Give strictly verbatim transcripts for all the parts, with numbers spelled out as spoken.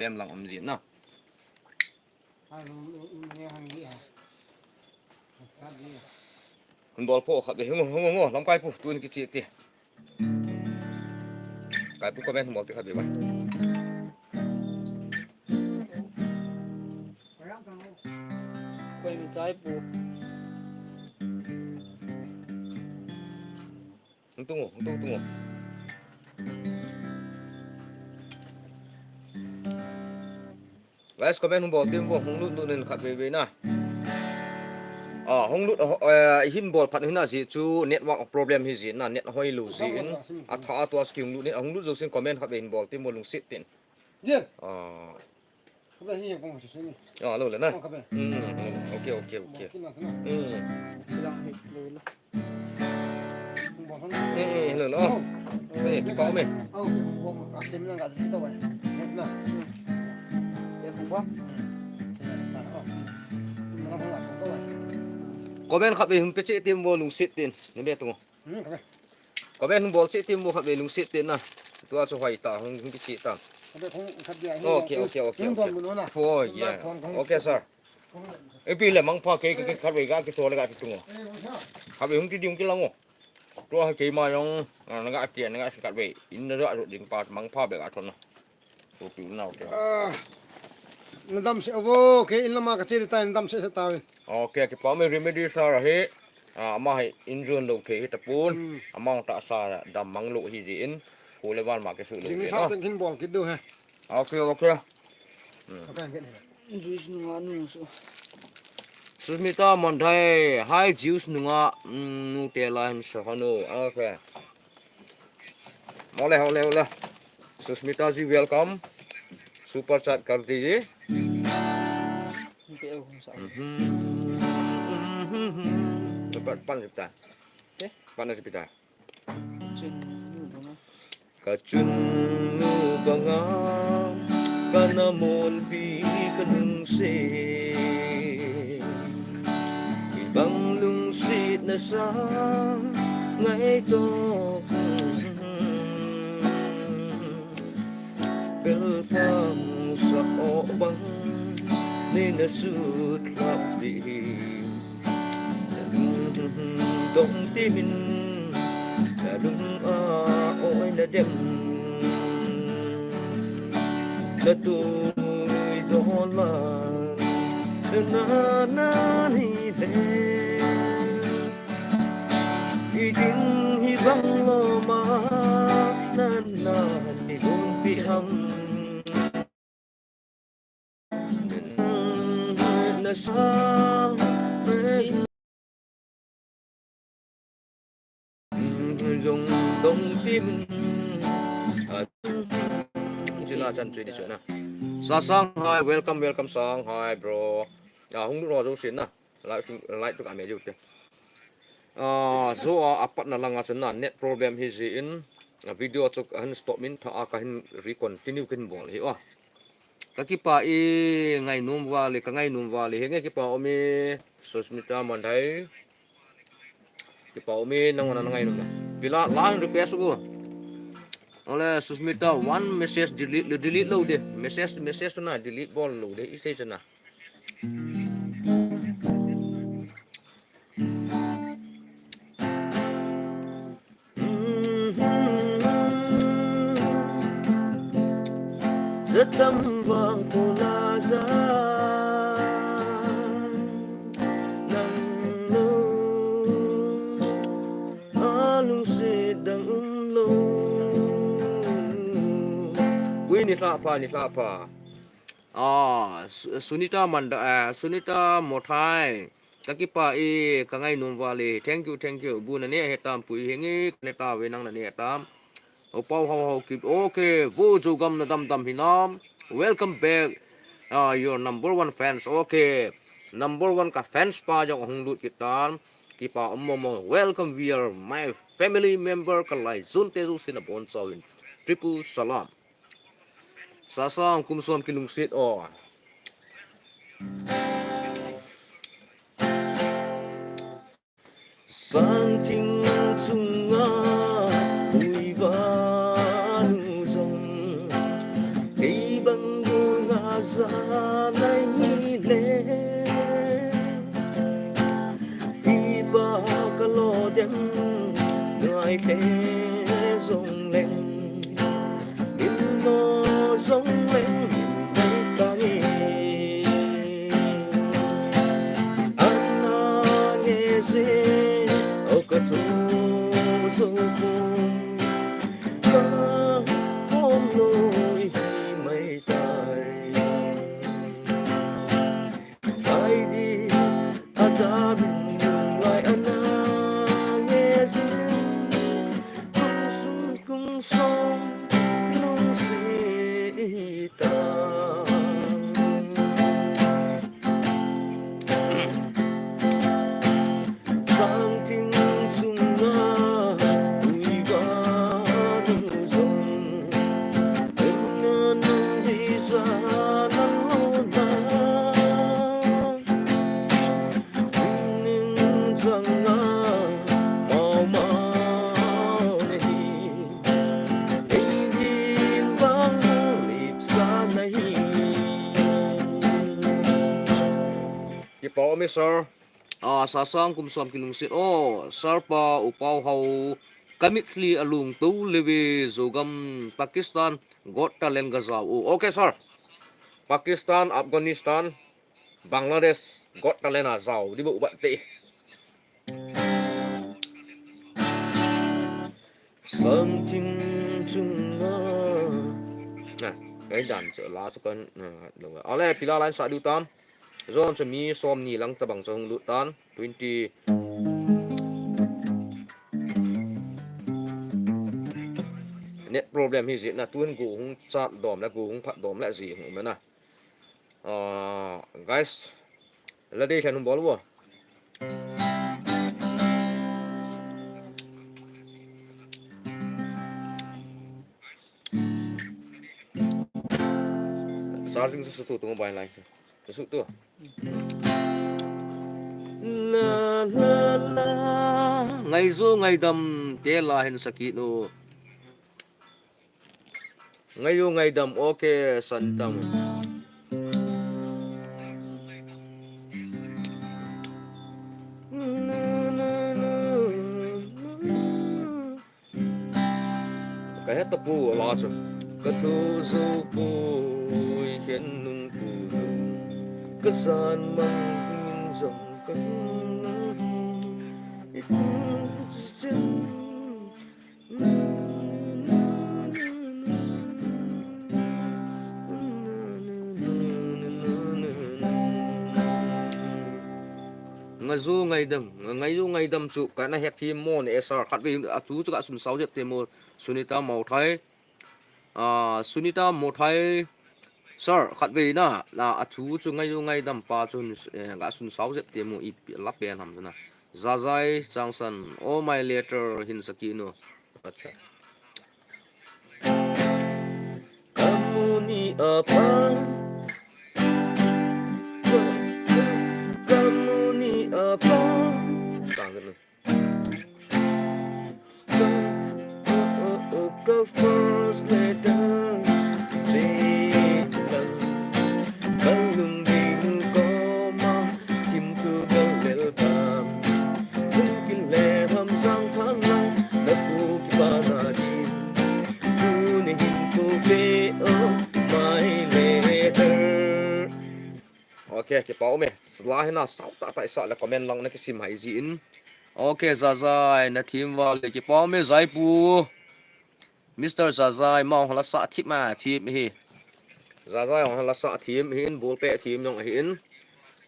Pem lang um jin na. Hun bol pho khat ve, hung, hung, hung, lamkai pu, tun kichi ti. Kai pu comment hun bol ti khat ve bai. Koi mi chai pu. Hung tung o, hung tung, tung o. Guys, comment hung bol tim vo, hung lut lut in khat ve ve na. Ah, hung lut, ah, eh, hin bol phat hina ji chu network problem hi ji na, net hoi lou ji in. A tha a tua ski hung lut in, hung lut jo sin comment khat ve hin bol tim vo lungset tin. Jen. Ah. Khabe hi kong chu sini. Ah, lo le na. Oh, khabe. Hmm, hmm, okay, okay, okay. Kina sana. Hmm. Bilang hi lo le. Kong bol sana. Hmm, hmm, lo le. Oh. Oh. Hey, kipa me. Oh, kong bol ka sim lang ka kita wai. Na. Ya, kong bol. Comment khat ve hung pe che tim vo lungset tin. Ni be tu. Hmm, khabe. Comment hung bol che tim vo khat ve lungset tin na. Tua chu hoi ta hung, hung kichi ta. Khabe kong khat dia. Okay, okay, okay, okay. Oh, yeah. Okay, sir. Ipi le mangpha ke, ke, ke khat ve ga kithol ga kitung o. Khat ve hung ti ding kilang o. Tua ha keima jong, ah, na ga ti, na ga khat ve. In na ga ding pa mangpha be ga thon na. Kopi unau te. Ah, na dam se vo, ke in lama ka che ta, na dam se se ta ve. Okay, kipa me Remedy sir hi, ah, ama hi injun lo the hi tapun, hmm, ama ta sa dam mang lo hi ji in, ko le van ma ke su lo. Jing ke, sa ah, ten kin bol kit do he. Okay, okay. Hmm. Okay, get he. Juice nunga nu su. Susmita Mondai, hi juice nunga, mm, nu te la hin sa hanu. Okay. Ole, ole, ole. Susmita ji, welcome. Super chat kar dijiye. Pan, pan jipta. Pan jipta. Kachunnu banga, kana monpi kanungse. Ibang lungsit na sa ngaito. Belpang sa obang ni na sutlap di. Dong timin, nadung a oi nadem. Natui dola, nanani le. Idin hi bang loma, nanani gun pi ham. Sasang, hi, welcome, welcome, Sang, hi, bro. Ya, hung lut ho jouse na. Like, like tu ka me ju te. Ah, jo a, apat na langa chu na, net problem hi ji in, a video chu kahin stop in, tha a kahin recontinue kahin bol hi o. Ka kipa e, ngainom vale, ka ngainom vale, henge kipa um e, Susmita Mondai. Kipa um e, nangho na ngainom na. Bila la request u. Ole, Susmita, one message delete, delete lou de. Message, message na delete bol lou de, i sei chu na. Zatam vang ko la ja nang lo, alungset dang um lo. Ui, ni lha pha, ni lha pha. Ah, Su-, Sunita Manda, eh, Sunita Mothai. Ka kipa e, ka ngainom vale. Thank you, thank you. Bu na ne he tam pui henge, ka ne ta ve nang na ne tam. O pau hau hau kip. Okay, vo jo gam na dam dam hinam. Welcome back. Ah, your number one fans. Okay. Number one ka fans pa jong hung lut kit tan. Kipa um mo mo. Welcome, we are my family member ka lai jun te ju sin a bon chawin. Triple salam. Sasang kum som kilungset o. Sang thing chunga ui vanu jong, kei bang gu Za nai le, iba ka lo dem ngai le zong leng, in no zong leng, nai ta ni. Ana nge ze, o ka tu zo kum, ka hom lo i hi mai tai. Ai di, a da min lai ana nge ze, kung sun kung song, nung si i ta. Sang ting sung na, ui ga nung sung, en na nung di sa na lo na. Ning chang na, mau mau na hi, ei din bang mu lip sa na hi. Kipa um e, sir. Ah, Sasang kum som kilungset. Oh, sir pa, U Pau Hau, ka mitli a lungtou leve, Zogam, Pakistan, Got Talent ka zau. Oh, okay, sir. Pakistan, Afghanistan, Bangladesh, Got Talent a zau di bou bat te. Sang ting chung na. Na, ngai dan chu la chu kan, na, lo. Ale, pila line sa diu tam. Zon chu mi som ni lang tabang chu hung lut tan, twenty. Net problem hi jeh na tun gu hung chat dom le gu hung phat dom le ji hung mena. Ah, guys, la dei khan hung bol bo. Charging sa sutu tu mobile line. Sa sutu. La, la, la. Ngai zo ngai dam te la hin sakit no. Ngai u ngai dam, okay, san tam. Ka het ta pu la chu. Ka tu zo pu i khen nung pu. Ka san mang zong ka i pu chen. Ngai zo ngai dam, ngai zo ngai dam chu kana het hi mo ne sir khat ve a tu chu ka sun sau jet te mo Sunita Mauthai. Ah, Sunita Mauthai, sir, khat ve na, na, a thu chu ngai u ngai dam pa chu, eh, ga sun sau jet te mu i pi-, la pen ham na. Zazai Changsan, oh my letter hin saki no. Acha. Kamuni apa. Kamuni apa. Tang no. Ka first letter, che lang, ka lungding koma, thim thu ka lel tam, lung kin le tham sang than lang, na pu kipa na din, tu ne hin ko ve, oh, my letter. Okay, kipa um e. La hi na sau ta ta isa le comment lang na kisim hai ji in. Okay, Zazai, na thim val le kipa um e, Zaipu. Mister Zazai, ma hong la sa thim ma thim hi. Zazai hong la sa thim hin, bul pe thim nong hin.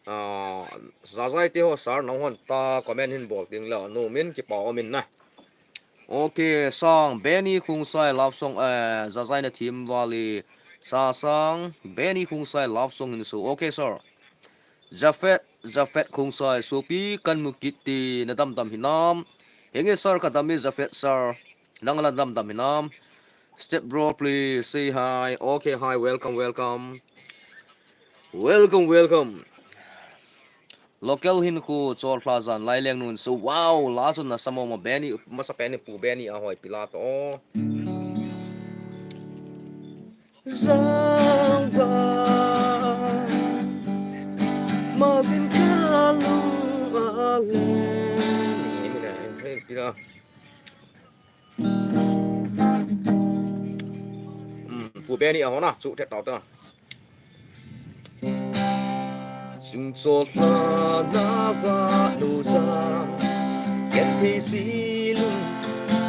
Ah, Zazai te ho sir, nong hon ta comment hin bol ding le, nu min kipa um in na. Okay, sang Benny Khungsai love song, eh, Zazai na thim vali. Sa sang Benny Khungsai love song in so. Okay, sir. Japhet, Japhet Khungsai, sopi kan mu kit ti na dam dam hinam. Henge sir, ka dam e Japhet sir. Nang la dam dam hinam. Step bro, please say hi. Okay, hi, welcome, welcome. Welcome, welcome. Local hin khu chol hla jan lai leng nun so wow la chun na samo ma Benny masa pen pu Benny a hoi pila to. Zangva Beni ahona chu thet tau ta. Sung cho la na va nu za. Ken thei si lu.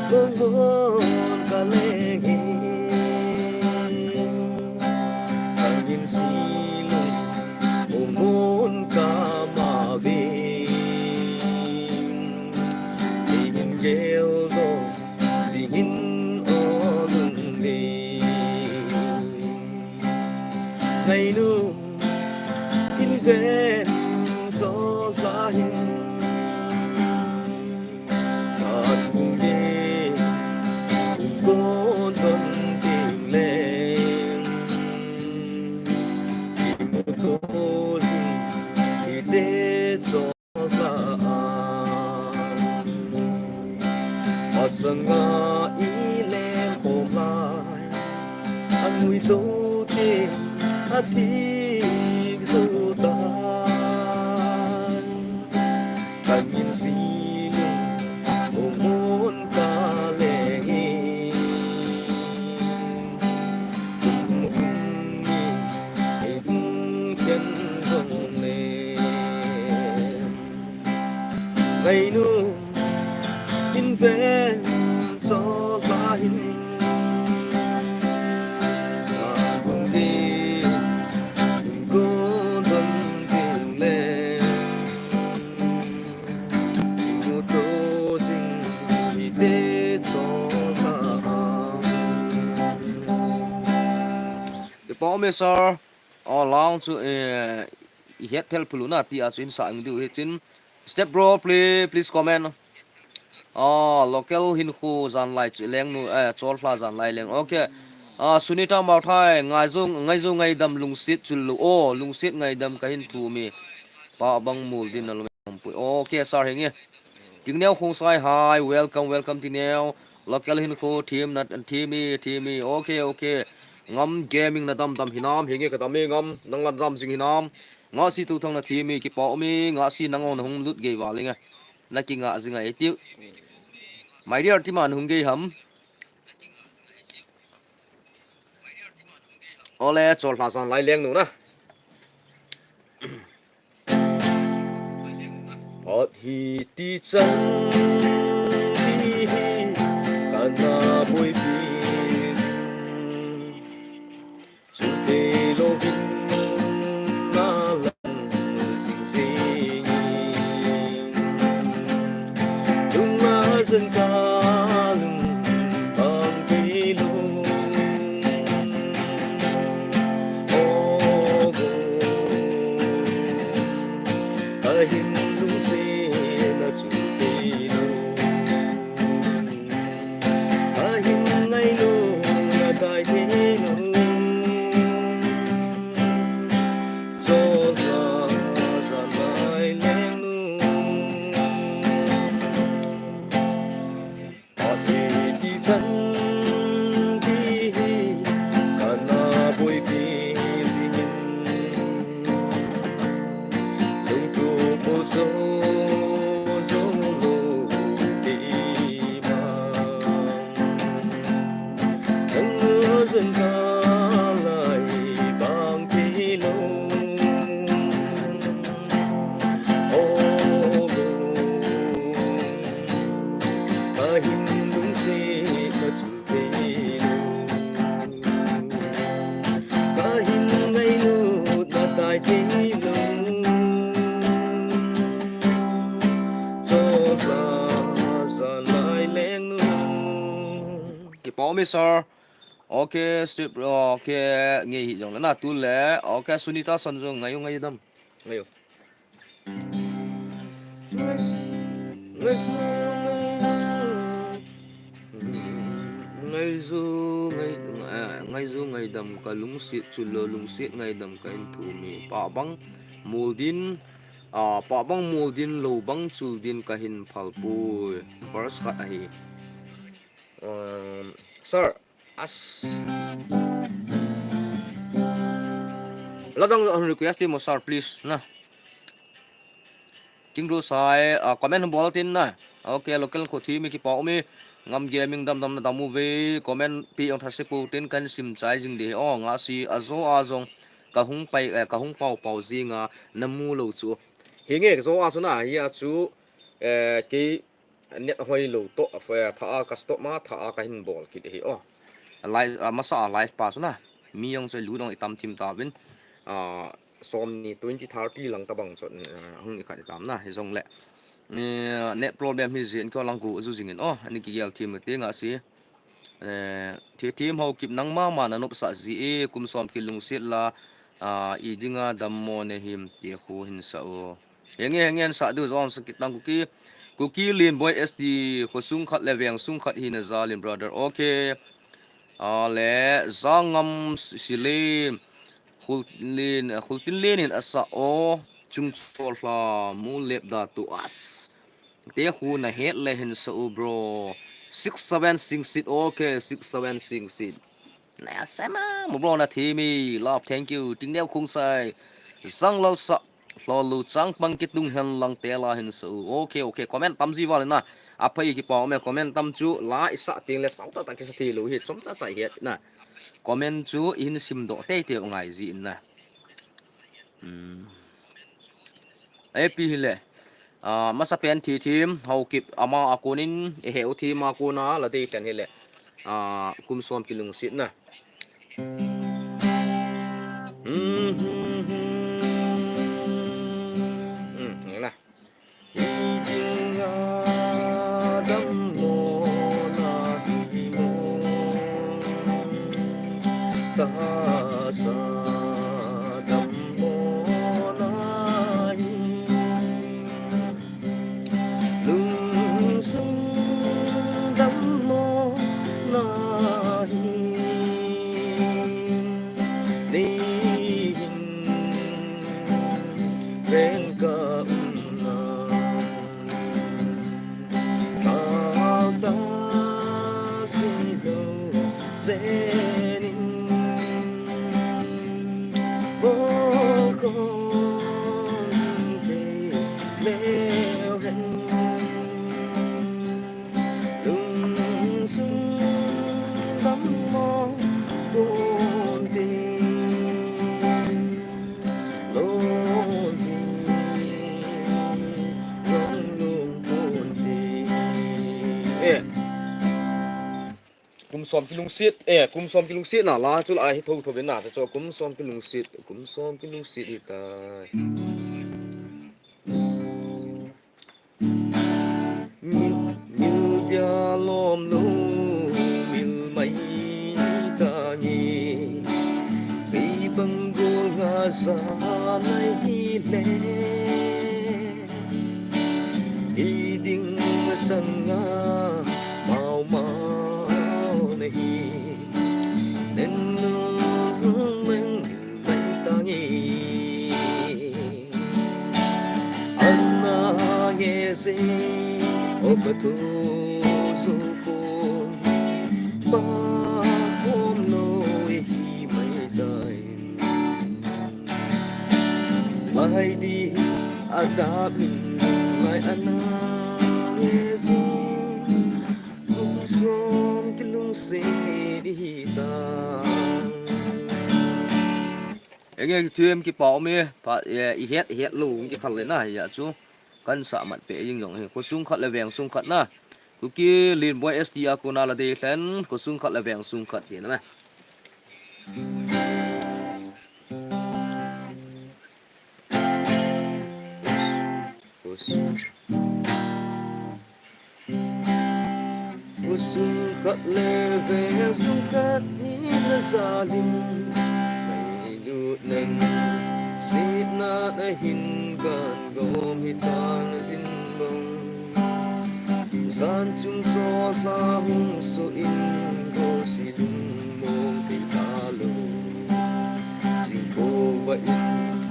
Mong mong ka leng hi. Ka ngin si lu. Mong mong ka ma ve. Ei hin gel do. Singin o lung ve. Ngai nu in ven so la hin. Sa kung ge kung kon don ting leng. Ki mu ko zing ki te cho. Masanga i leng khom lai, a ngui zo te a thik zo tai. Ka ngin si lung mong mong ka leng hi. Kum um ni ei kum ken zong le. Ngai nu in ven so la hin. Ka kung di in ko don ding le. Mu to zing i te cho la a. Kipa um e sir. Oh, long chu, eh, i het phel phulu na ti a chu in sa ang diu hi chin. Step bro, please, please comment. Oh, local hin khu zan lai chu leng nu, eh, chol hla zan lai leng. Okay. Ah, Sunita Mauthai, ngai zo, ngai zo ngai dam lungsit chul lo. Oh, lungsit ngai dam ka hin thu mi. Pa bang mul din na lo pui. Okay, sir hinge. Tingneo Khongsai, hi, welcome, welcome Tingneo. Local hin khu, team na, team i, team i. Okay, okay. Ngam gaming na dam dam hinam, hinge ka dam e ngam, nang la dam jing hinam. Nga si tu thang na team i, kipa um e, nga si nang on hung lut gei va le nga. Na ki nga jing a e tiu. My dear team an hung gei ham. Ole, chol hla zan lai leng nu na. Ot hi ti chan ti hi kana boi pi. Chu te lo vin na lang sing sing. Lung a zan ka lung bang ti lo. Oh, go. Ahin lungsetna chu kei lo. Ahin ngailutna tai kei lo. Chol hla zan lai leng nu. Ot hi ti chan ti hi kana boi pi jing in. Lungtup po zo zo lo ti ma. Nang a zan ka lai bang ti lo. Oh, lo. Ahin lungsetna chu kei lo. Ahin ngailutna tai kei lo. Chol hla zan lai leng nu. Kipa um e sir. Okay, strip, okay, ngei hi jong le na tu le. Okay, Sunita san jong ngai u ngai dam. Ngai u. Ngai zu ngai, eh, ngai zu ngai dam ka lungsit chul lo, lungsit ngai dam ka hin thu mi. Pa bang mul din, ah, pa bang mul din lo bang chul din ka hin phal pui. Verse khat ahi. Um, sir, as. Ladang request mo sir, please na. King Ru Sai, ah, comment bol tin na. Okay, local khu team i kipa um e. Ngam Gaming damdam na dam uve, comment pi jong thase pou tin kan sim chai jing ding. O, nga si a jo a jong ka hung pai, eh, ka hung pau pau jinga na mu lou chu. Hi nge jo a chu na, hi a chu, eh, kei net hoi lou toh, eh, tha a ka stop ma, tha a ka hin bol kit hi o. Live, ah, masa a live pa chu na. Mi jong chu lu dong i tam thim ta vin. Ah, som ni twenty thirty lang ta bang chu, eh, hung i khat i tam na, hi jong le. Eh, net problem hi jin ko lang ku ju jing in o, ani ki gel thim ti nga si. Eh, thi thim Haokip nangma ma na nop sa ji e, kum som ki lungset la, ah, i dinga dammo ne him ti khu hin sa o. Henge, henge, an sa du jong sa kitang Kuki. Kuki Lin Boy S D, kho sung khat le veng sung khat hi na ja lin brother. Okay. A le, Jangam Silin, Khultin, Khultin Lin in a sa o, chung chol hla, mu lep da to us. Te khu na het le hin sa u bro. Six seven six six, okay, six seven six six. Na sema, mo bro na thi mi, love, thank you. Ting neo khung sai. Sang lal sa, lo lu chang pang ki tung hen lang te la hin sa u. Okay, okay, comment tam ji val na. A phai ki pau me comment tam chu la i sa ting le sau ta ta ki sa thi lu hi chom cha cha het na. Comment chu i hin sim doh tei tei u ngai ji in na. Hmm. A pi hi le. Ah, masa pen thi thim, Haokip ama a konin, e heu thim a kona, la dei ten hi le. Ah, kum som ki lungset na. Hmm, hmm, hmm. Hmm, ni na. I dinga dammo na hi mo. Ta sa dammo na hi. Lungsung dammo na hi. Nei hin ven ka um na. Thao ta si lo zen in. Bo kon te leo hen. Lungsung dammo kon te. Lo di rong lung kon te. Eh. Kum som ki lungset, eh, kum som ki lungset na la chu la hi tho tho ve na chu kum som ki lungset, kum som ki lungset hi ta. Min, min dia lom lu, mil mai ta nge. Kei bang gol nga sa nai hi le. I ding chang nga mau mau na hi. Nen nu meng mai ta nge. Ana nge se o ka tu su ko. Pa kom lo e hi mai dai. Mai di a da min mai ana nge su. Kum som ki lungset hi ta. Enge thim ki pau me, pa, eh, i het, i het lo, ki khal le na, ya chu. Kan sa mat pe jing jong hi. Kho sung khat le veng sung khat na. Kuki Lin Boy S D a kona la dei hlen, kho sung khat le veng sung khat ti na. Kho sung khat le veng sung khat hi na ja lin. Mai lut nen, sit na na hin kan gom hi ta na din bong. Jan chung chol hla hung so in go si lung mong ti ta lo. Jing ko va in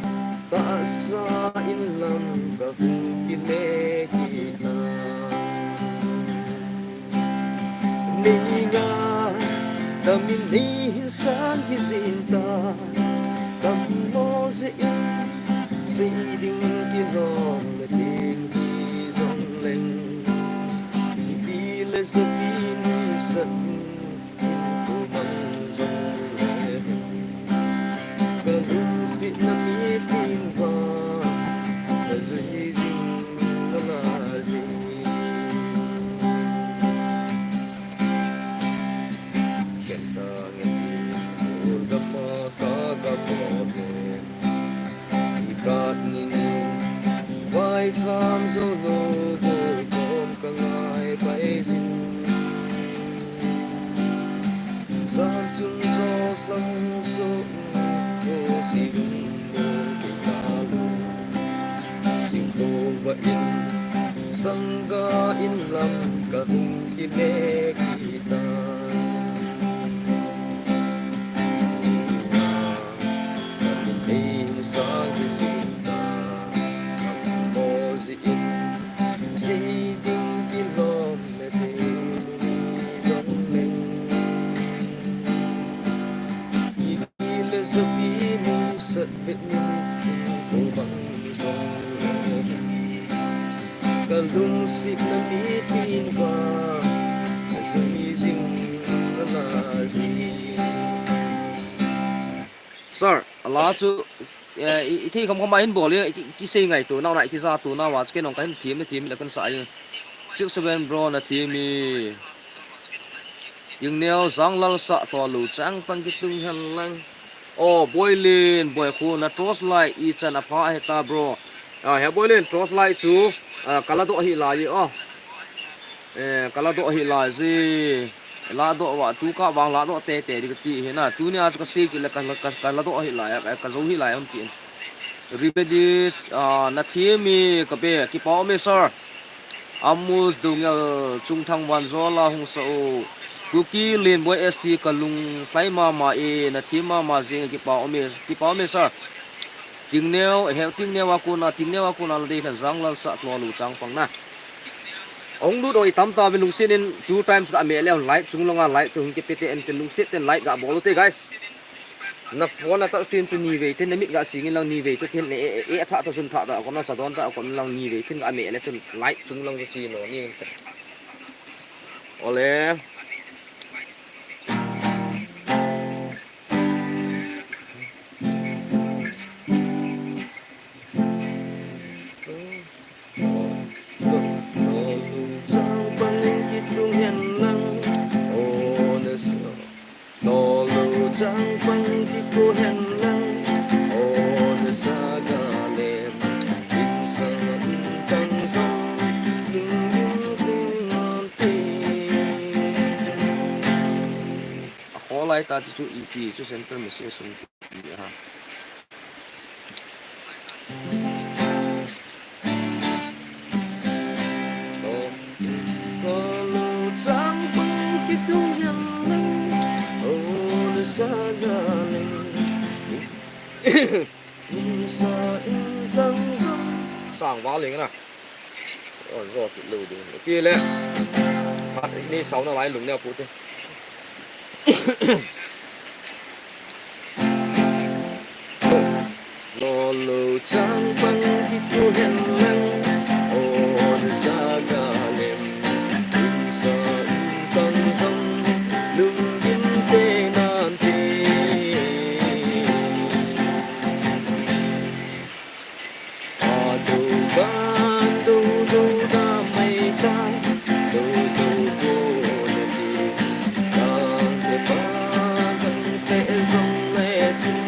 ta sa in lam ka hung ki le ki ta. Nei nga, ta min nei hin sang ki zin ta. Tam mo ze in, se ding ki long le ting hi zong leng. Ki le ze ki Sopina mi tin va, na zui jing na la jing. Khen ta nge ti, ul ga pa ka ga po te. I kat ni ni, vai tham zo lo, bol kom ka ngai pai jing. Zan chun zo hlang so, ko si lung mo ki ta lu. Sing ko va in, sangga in lam ka hung ki le ki ta. Ka min ei sang ki zin ta, ka mo zi in, si ding ki lom. Sir, ala chu, eh, i, i thei kham kham a hin bol, i, i, kisei ngai tu, nau na i kija tu, nau a chu kei nong ka hin thiem, thiem le kan sa i. Six seven bro na thiem i. Tingneo Janglal sa to lu chang pang kitung hen lang. Oh, Boilin, Boikhu na torch light i chan a pha he ta bro. Ah, he Boilin, torch light chu, ah, ka la doh hi lai, oh. Eh, ka la doh hi lai ji. La doh va, tu ka vang la doh te te di ka ti hi na. Tuni a chu ka sei kit le ka, ka, ka la doh hi lai, ka, ka zo hi lai hon ti. Remedy, ah, na thiem i ka be, kipa um e sir. Amus Dungel Chungthang Vanzola hung sa u. Kuki Lenboi S T ka lung hlai mama e, na thiem mama jing, kipa um e, kipa um e sir. Tingneo, he Tingneo a kona, Tingneo a kona la dei lhan Janglal sa to lu chang pang na. Ong lut o i tam ta vin lungset in two times ka me le light chung long a light chung kipe te en te lungset ten light ga bol te guys. Na phone a touch screen chu ni vei thin, na mit ga sing in lang ni vei chu thin, e, e, e, a tha ta sun tha ta, a kom na sa don ta, a kom lang ni vei thin ga me le chun light chung lang chu chi no ni. Ole. Chang pang kitung hen lang, o na sa. Tolu chang pang kiko hen lang, o na sa ga lem, in sa in tang zong, ling ling ling an ti. A kholai ta chu, chu ipi chu central message sung ipi ha. Sang va leng na. Oi, zo ki lo ding. Ki le. Phat ni sau na lai lung ne pu te. Lolo chang pang ki ko hen lang, o na sa ga lem, in sa in pang zong, lung gin te nan te. A do ban do do da mai ta, do zo ko na te, dan te pa, dan te zong le chin.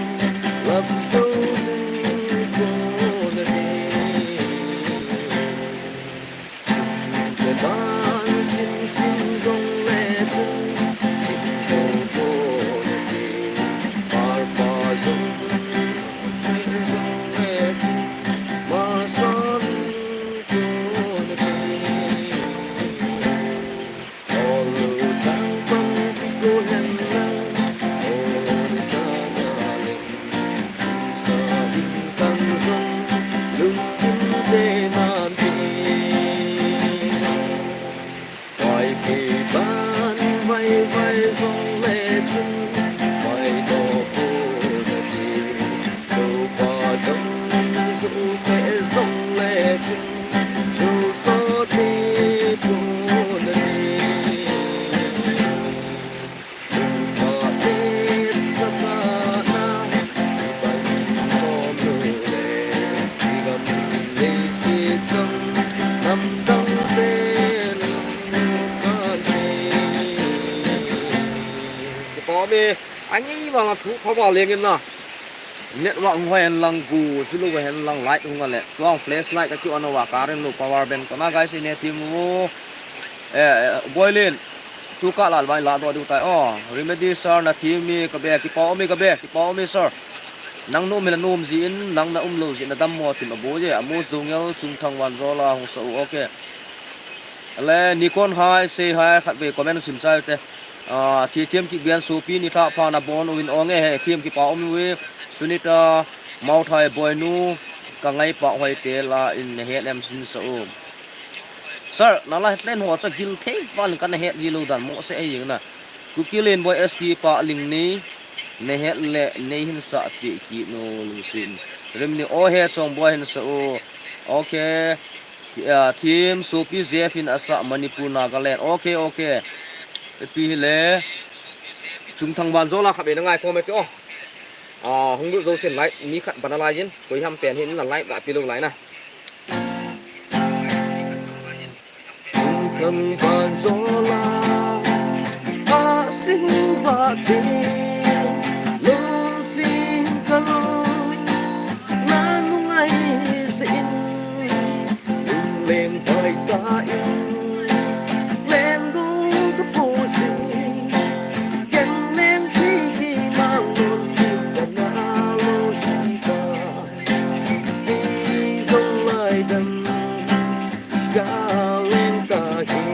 Vang a thu kha va leng in na. Network hung hoi hen lang gu, zulu hoi hen lang light hung a le. Tuang flashlight ka ki on a va current lo power bank to na guys in he team u. Eh, eh, Boilin. Tu ka lal vai la do du tai. Oh, Remedy sir na team mi ka be, kipa o mi ka be, kipa o mi sir. Nang nu mi la nu um ji in, nang na um lo ji na dammo thim a bo je. Amos Dungel Chungthang Vanzola hung sa u, okay. Le Nikon hai, say hi, khat ve comment sim chai te. Ah, thi thiam ki bian sopi ni tha pha na bon uvin ong e he thiam kipa um uve. Sunita Mauthai Boinu ka ngai pa hoi te la in na het em sin sa u. Sir, na la het len ho cha gil thei van ka na het ji lo dan mo se ei na. Kuki len boy S T pa ling ni na het le nei hin sa pi ki no lu sin. Rim ni o he chong boy hin sa u. Okay. Thi-, ah, thim, sopi Jeff in asa Manipur, Nagaland. Okay, okay. Pi hi le. Chungthang Vanzola khat ve na ngai comment o. Ah, hung lut jo sin light mi khat bana lai jin. Koi ham pen hin la light ga pi lo lai na. Chungthang Vanzola, a sing va te. Lo fin ka lo. Na nu ngai sin. Leng vai ta in, leng gu ka pu si, ken leng ki ki ma lon ki ka na lo si ta, i zong lai dam, ka leng ta hi.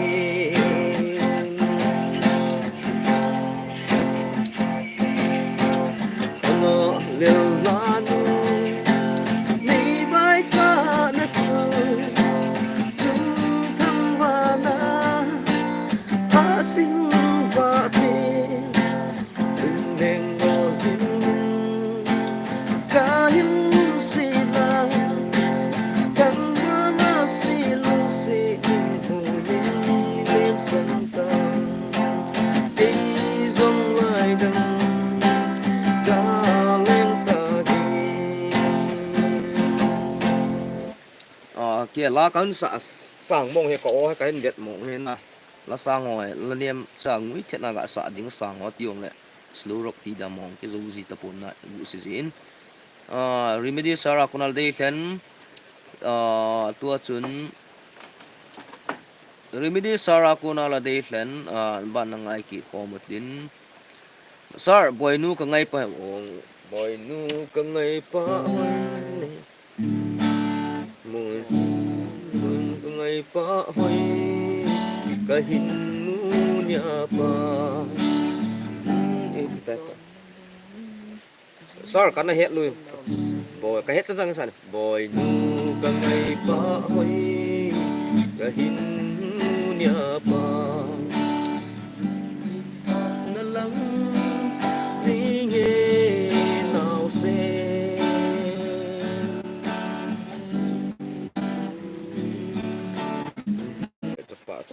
Anga lel lanu, nei vai sa na chu, chung thang va na, a sing va te, lung leng lo zin, ka hin si na, kan va na si lung si in hu ni lem san ta. Ei zong lai dang ka leng ta hi. Ah, ke la kan sa sang mong he ka o he ka hin det mong he na. La sang ho he, la nem sa ngui thet na ga sa ding sang ho ti ong le. Slow rock ti da mong ke zo zi ta pon na gu si zin. Ah, Remedy Sara Kunal Dei Thlen. Ah, tua chun Remedy Sara Kunal a Dei Thlen, ah, ban na ngai ki khom u tin. Sir, Boinu ka ngai pa, oh, Boinu ka ngai pa, hoi ne. Boinu ka ngai pa, hoi, ka hin nu nia pa. Hmm, eh, ta, ta. Sir, ka na het lui. Boy, ka het chang chang san. Boinu ka ngai pa hoi, ka hin nu nia pa. Na lang ni nge nau se.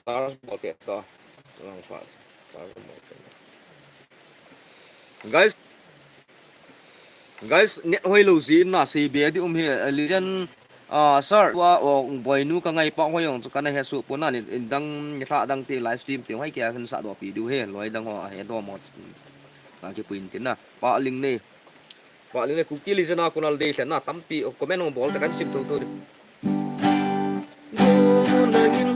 Charge bol te to. Lang pa. Charge bol te. Guys, guys, net hoi lo jin na sei be di um hi, ah, legend, ah, sir, wa, o, Boinu ka ngai pa hoi ong chu ka na he su pon na ni, in dang, ni thla dang te live stream te hoi kia kan sa do pi du he, loi dang ho he do mo. Na ki puin tin na. Pa ling ne. Pa ling ne Kuki legend a Kunal Dei Thlen na tampi, o, comment hong bol te kan sim tho tho di. Nangin, nangin,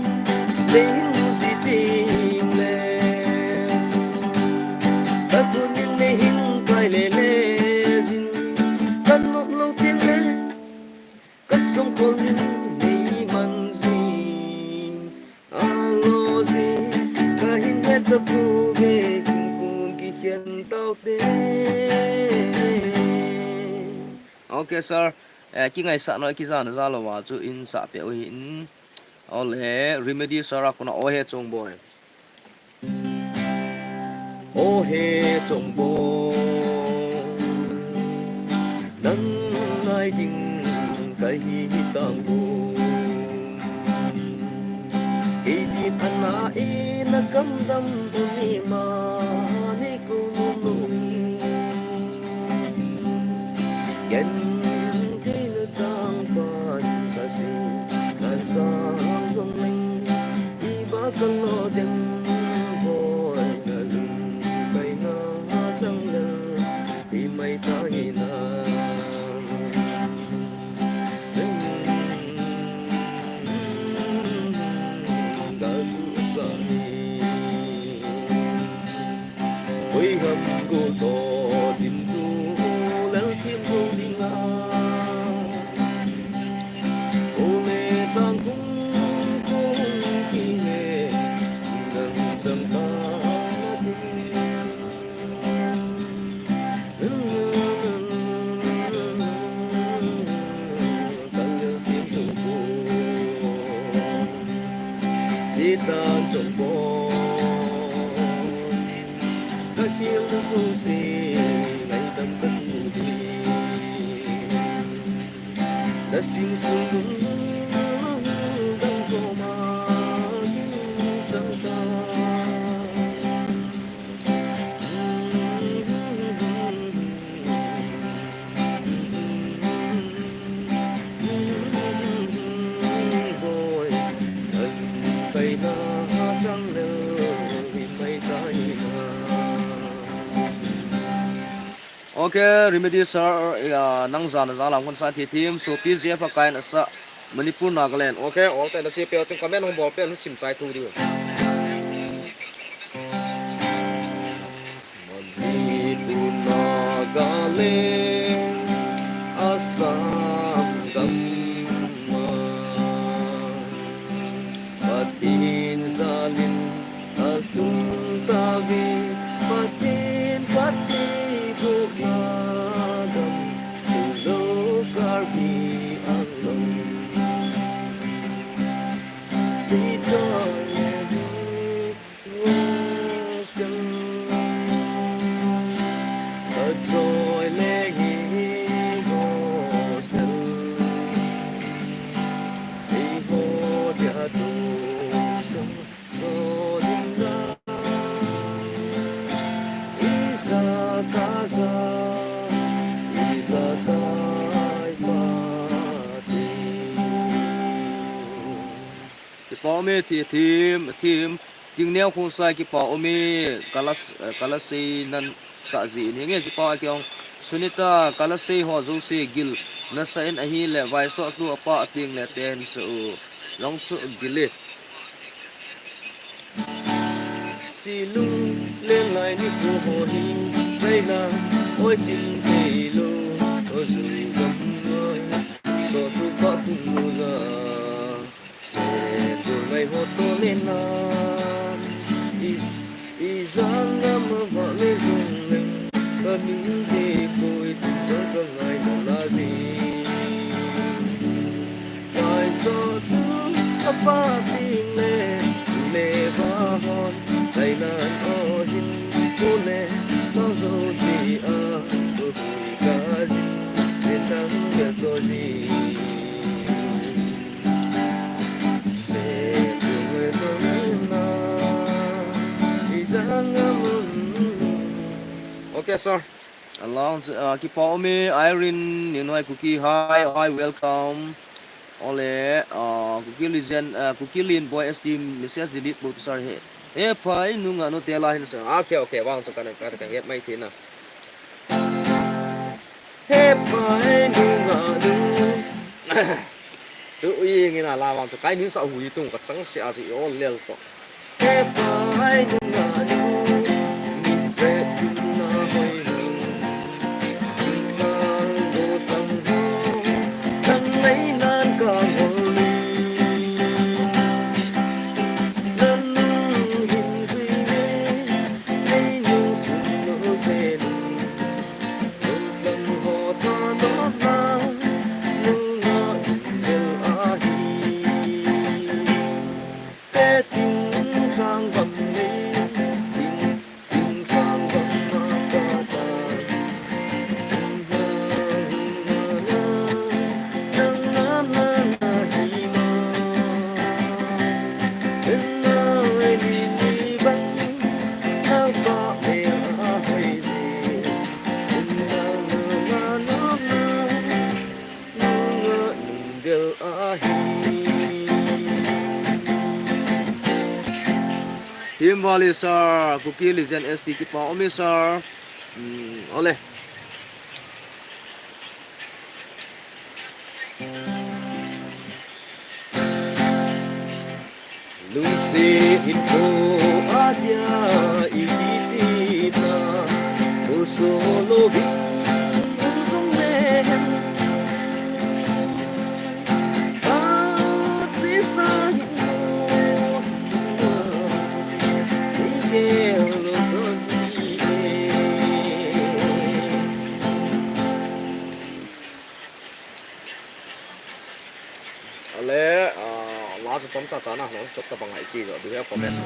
okay, sir. Eh, kingaisah noi, kijana jalo va chu in sah peh u hi in. Ole, Remedy Sara kona, o he chongboi. O he chongboi. Nang nai ding kahi tang u. Kei di phana e na kamdam bu ni ma ni ku nu. Ken kei na tang pa ni ka si, kan sa zong leng, i ba ka lo dem, boy na lung kai na chang le. dan jong bol. Ka khel na jouse ngaidam ka tu ding. Na sing sung lungdam koma ging chang ta. Ok, Remedy sir, nang jana jala hung sa thi thim, sopi J F a kain asa, Manipur, Nagaland. Ok, all te na che pe, tin comment hung bol pe, hung sim chai thu diu. Manipur, Nagaland, Assam gam'a Pathen jalin alhung tauve, Pathen, Pathen, Buddha gam, Tulo, Karbi Anglong. Seichoi le hi gospel, seichoi le hi gospel, eiho dia tu sung jo ding na, ijakai ja, ijakai pati. Kipa ume, thi thim, thim. Tingneo Khongsai kipa ume, kalas, eh, kalasei nan sah jeh in hinge kipa kihong. Sunita, kalasei ho jouse gil nasa in ahile, vaisoh tu apa ating le ten sa u. Jong chu gil e. Silung lenlai nikho hi, vaina oi chin thei lou, o jui gam ngai, so tu pa tung la. Setu ngai ho to le na, i, ijat gam a vale jong leng, ka min te koi tu jong ka ngai na la ji. Vaisoh tu apa ting le, le va hon, tai nan o jin, ko le, nang jouse a, ko hui ka jin, le tang le jo ji. Okay, sir. Along, uh, kipa ume, Irene, you know, Kuki, hi, hi, welcome. Ole, uh, Kuki Legend, uh, Kuki Lin Boy S T, message delete bu, sir, he. He, pai, nunga, no, tela, hin, sir. Okay, okay, vang, so, kana, kana, kana, get my thing, na. He pai nunga nu. Chu ui nge na la vang chu kai nin sa hui tung ka chang sia chu i ol lel to. He pai nunga nu. Min pe tum na hoi nu. Nang go tang ho. Nang nei nan ka ngol ni. Nan hin zui ne. Nei nung sun no se nu. Thim vale sir, Kuki Legend S T kipa ume sir. Hmm, ole. Lungset in ko adia i kiti ta, ko solo bi zong le hen. A chi sa hin ko, i ke lo so si e. Ale, ah, Asu chomcha cha na hung stop tabang hai chi jo, do you have comment?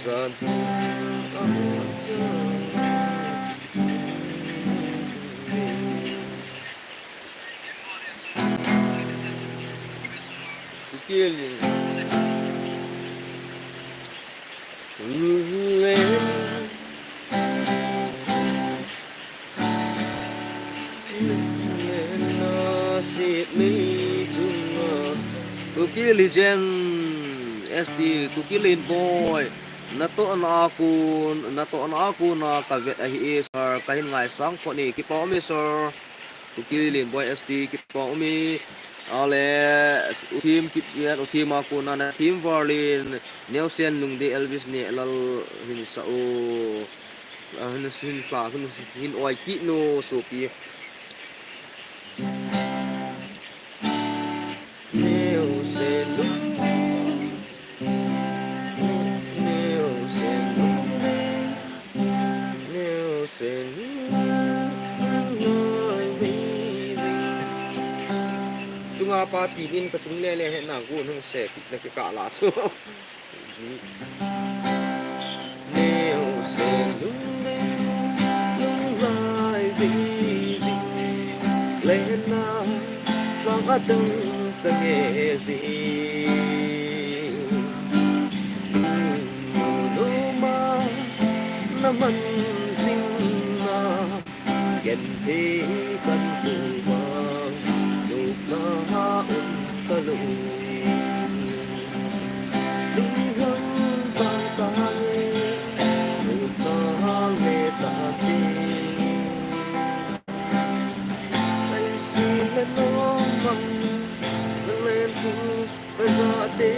Zan. Kukilin. Ule. Ule na si mi chunga. Kuki Legend, S T, Kuki Lin Boy. Natohna a kon, natohna a kona kavet ahi e, sir, kahin ngaisang phot e, kipa um e, sir. Kuki Lin Boy S T, kipa um e. Ale, u thim kit yen, u thim a kona na thim varlin, Neo Sen Lungde Elvis Nehlal hin sa u. Ah, hin, hin hla, hin, hin oi kit nu, sopi. Neo Sen Lung, Neo Sen Lung, Neo Sen Lung, Neo Sen Lung. Chunga pa ti nin ka chung le le he na gu nung se kit na ke ka la chu. Neo Sen Lung le, lung lai ding jing, le na, lang a dang ka nge jing. Nu ma, na man jing na, Ken thei kan tu vang, nupna ha um ka lung. Lung hang vang ta nge, nupna ha nge ta te. Ai si le no mang, na len tu Kazate.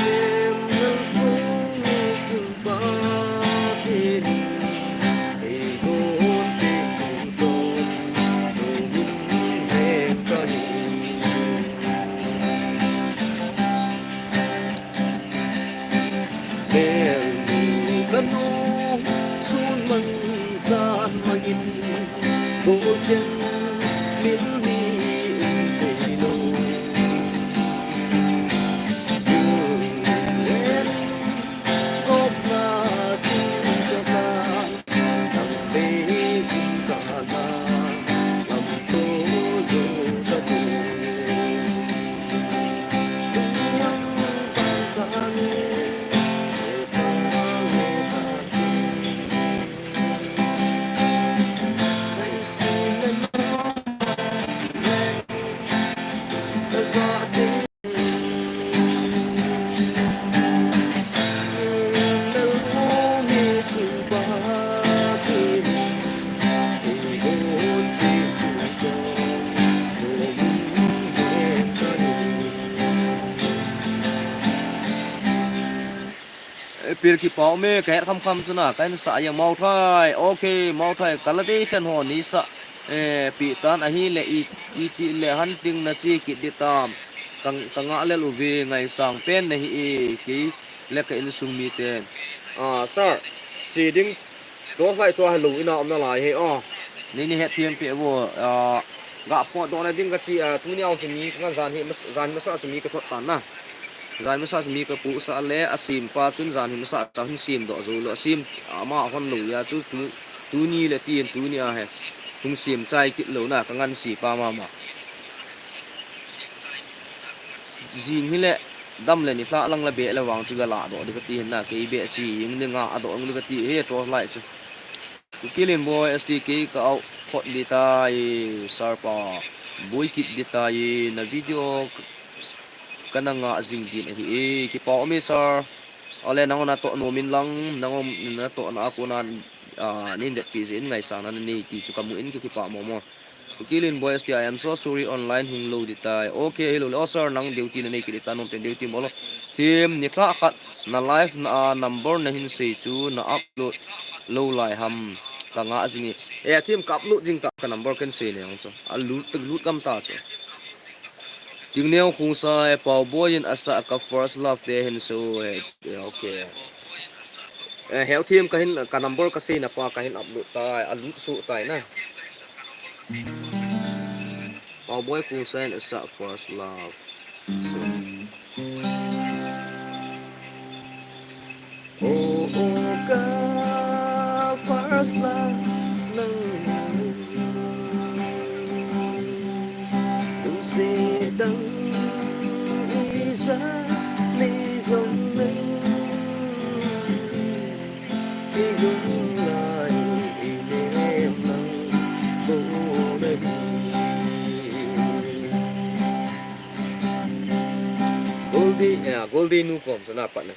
Lem nal kong ni chun pa te ni. Ei gon te chun ton. Ko min lem ka ni. Melnu kanu sun man jan mangin, ko chen mil ni um thei lo. Len kop na chi sa ta. Pil kipa um e, ka het kham kham chu na, ka hin sa a Mauthai, ok, Mauthai, ka la dei fen ho ni sa, eh, pi tan ahile i, i ti le hunting na chi kit di tam, ka, ka nga le lu ve ngaisang pen na hi e, kei le ka insung mi ten. Ah, sir, chi ding, Torchlight tua hello ina umna lai he, oh. Nei ni het thiam pe vo, ah, ga phot doh na ding ka chi, ah, tuni a chu mi ka jan hi mas-, jan masa chu mi ka thot tan na. Jan masa chu mi ka pu sa le a sim pa chun jan hi masa ta hin sim doh zo lo, a sim ama hon lo ya chu tu, tuni le tin tuni a he. Hung sim chai kit lo na ka ngan si pa mama. Jing hi le dam le ni hla lang le be le vang chu ga la doh di ka ti hin na, kei be chi ing ding a, a doh ing di ka ti he torchlight chu. Kuki Lin Boy S T K ka au phot di tai, sir pa. Bui kit di tai, na video ka na nga jing din ahi e, kipa um e, sir. Ale nang na to no min lang, nang na to na a kona, ah, nin det pi jin ngaisang na nei ti chu ka mu in ki kipa mo mo. Kuki Lin Boy S T, I am so sorry, online hung lo di tai. Ok, hello, oh sir, nang duty na nei kit di ta nom ten duty mo lo. Team, ni kha khat na live na, ah, number na hin sei chu na upload lo lai ham. Ka nga jing e. Eh, team ka upload jing ta ka number ken sei ne ang chu. A lut, lut gam ta chu. Tingneo Khongsai, Pau Boy in a sa ka first love te hin so, eh, ok. Eh, health team kahin, ka number kasei na pa kahin upload tai, alut su tai na. Pauboi Kungsan asa first love. So. Oh, oh, ka first love nang. Lungset dang ijat nei jong nang. Kei lunglai inem nang bou nahi. Goldie, eh, Goldie nu kom sana pat na.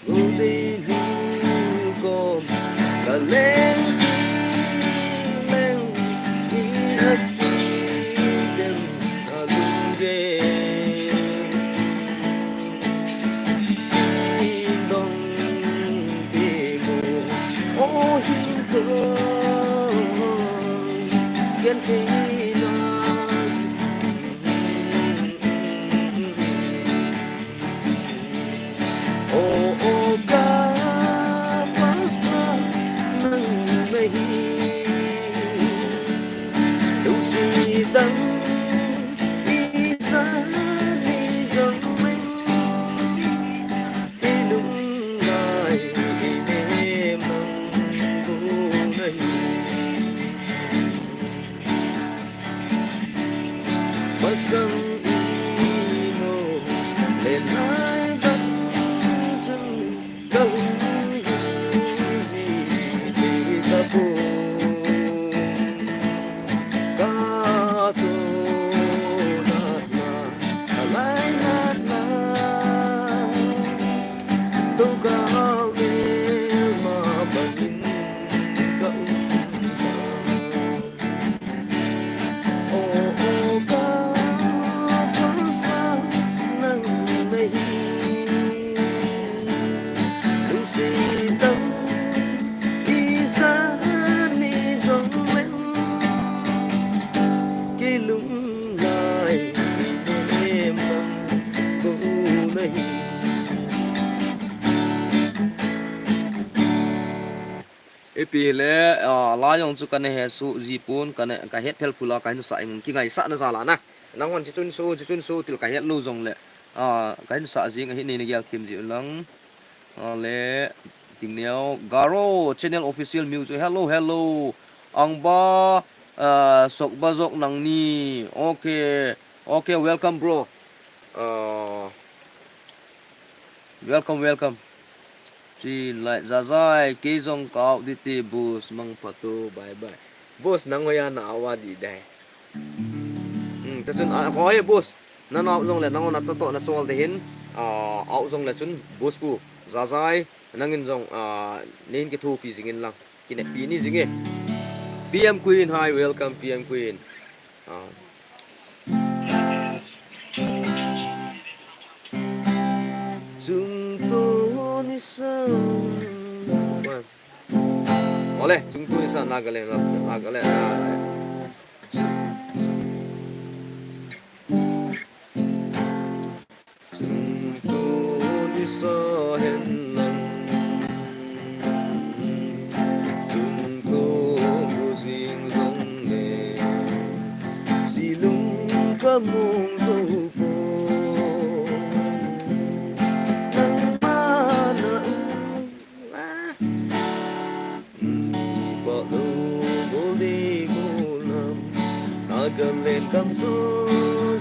Goldie nu kom kaleng leng i ati dem alunge. Dong ti mu o hin ko gen ti na. Oh, oh, ka first love nang nahi. Lungset dang ijat nei jong nang. Kei lunglai inem nang bou nahi. Masang imo le nai dang chun ka hung hung ji ti ka pu. Ka tu na na, ka lai na na. Tou ka mel ma bangin ka um ta. Oh, oh, ka first love nang nahi. Lungset dang ijat nei jong leng. Kei lunglai inem nang bou nahi. Ipi le, ah, la jong chu kana hesoh ji pon, kana, ka het phel phula kahin sa ing kingaisah na jal a na. Nang hon chi chun so, chi chun so til ka het lou jong le. Ah, kahin sa jing ahi nei na gel them ji u lang. Ah, le, ting neo. Garo Channel Official Music. Hello, hello. Angba, ah, Sokba Jok nang ni. Okay. Okay, welcome, bro. Ah, welcome, welcome. Chin lai, Jajai, kei jong ka out ding te, boss, mangpha to, bye bye. Boss, nang hoiya na out ding dai. Hmm, ta chun, ah, hoi, boss. Na out jong le, nang na ta to, na chol de hin. Ah, out jong le chun, boss pu. Jajai, nangin jong, ah, nei hin kithopi jing in lang. Kinepi ni jing e. P M Queen, hi, welcome, P M Queen. Ah. Chungto ni sa. Ole, chungto ni sa Nagaland, Nagaland. Chungto ni sa hen lang. Chungto bu jing jong le. Silung ka mong zo po. Nang ma na u. Ah. Palo bol di gulam, Nagaland kam so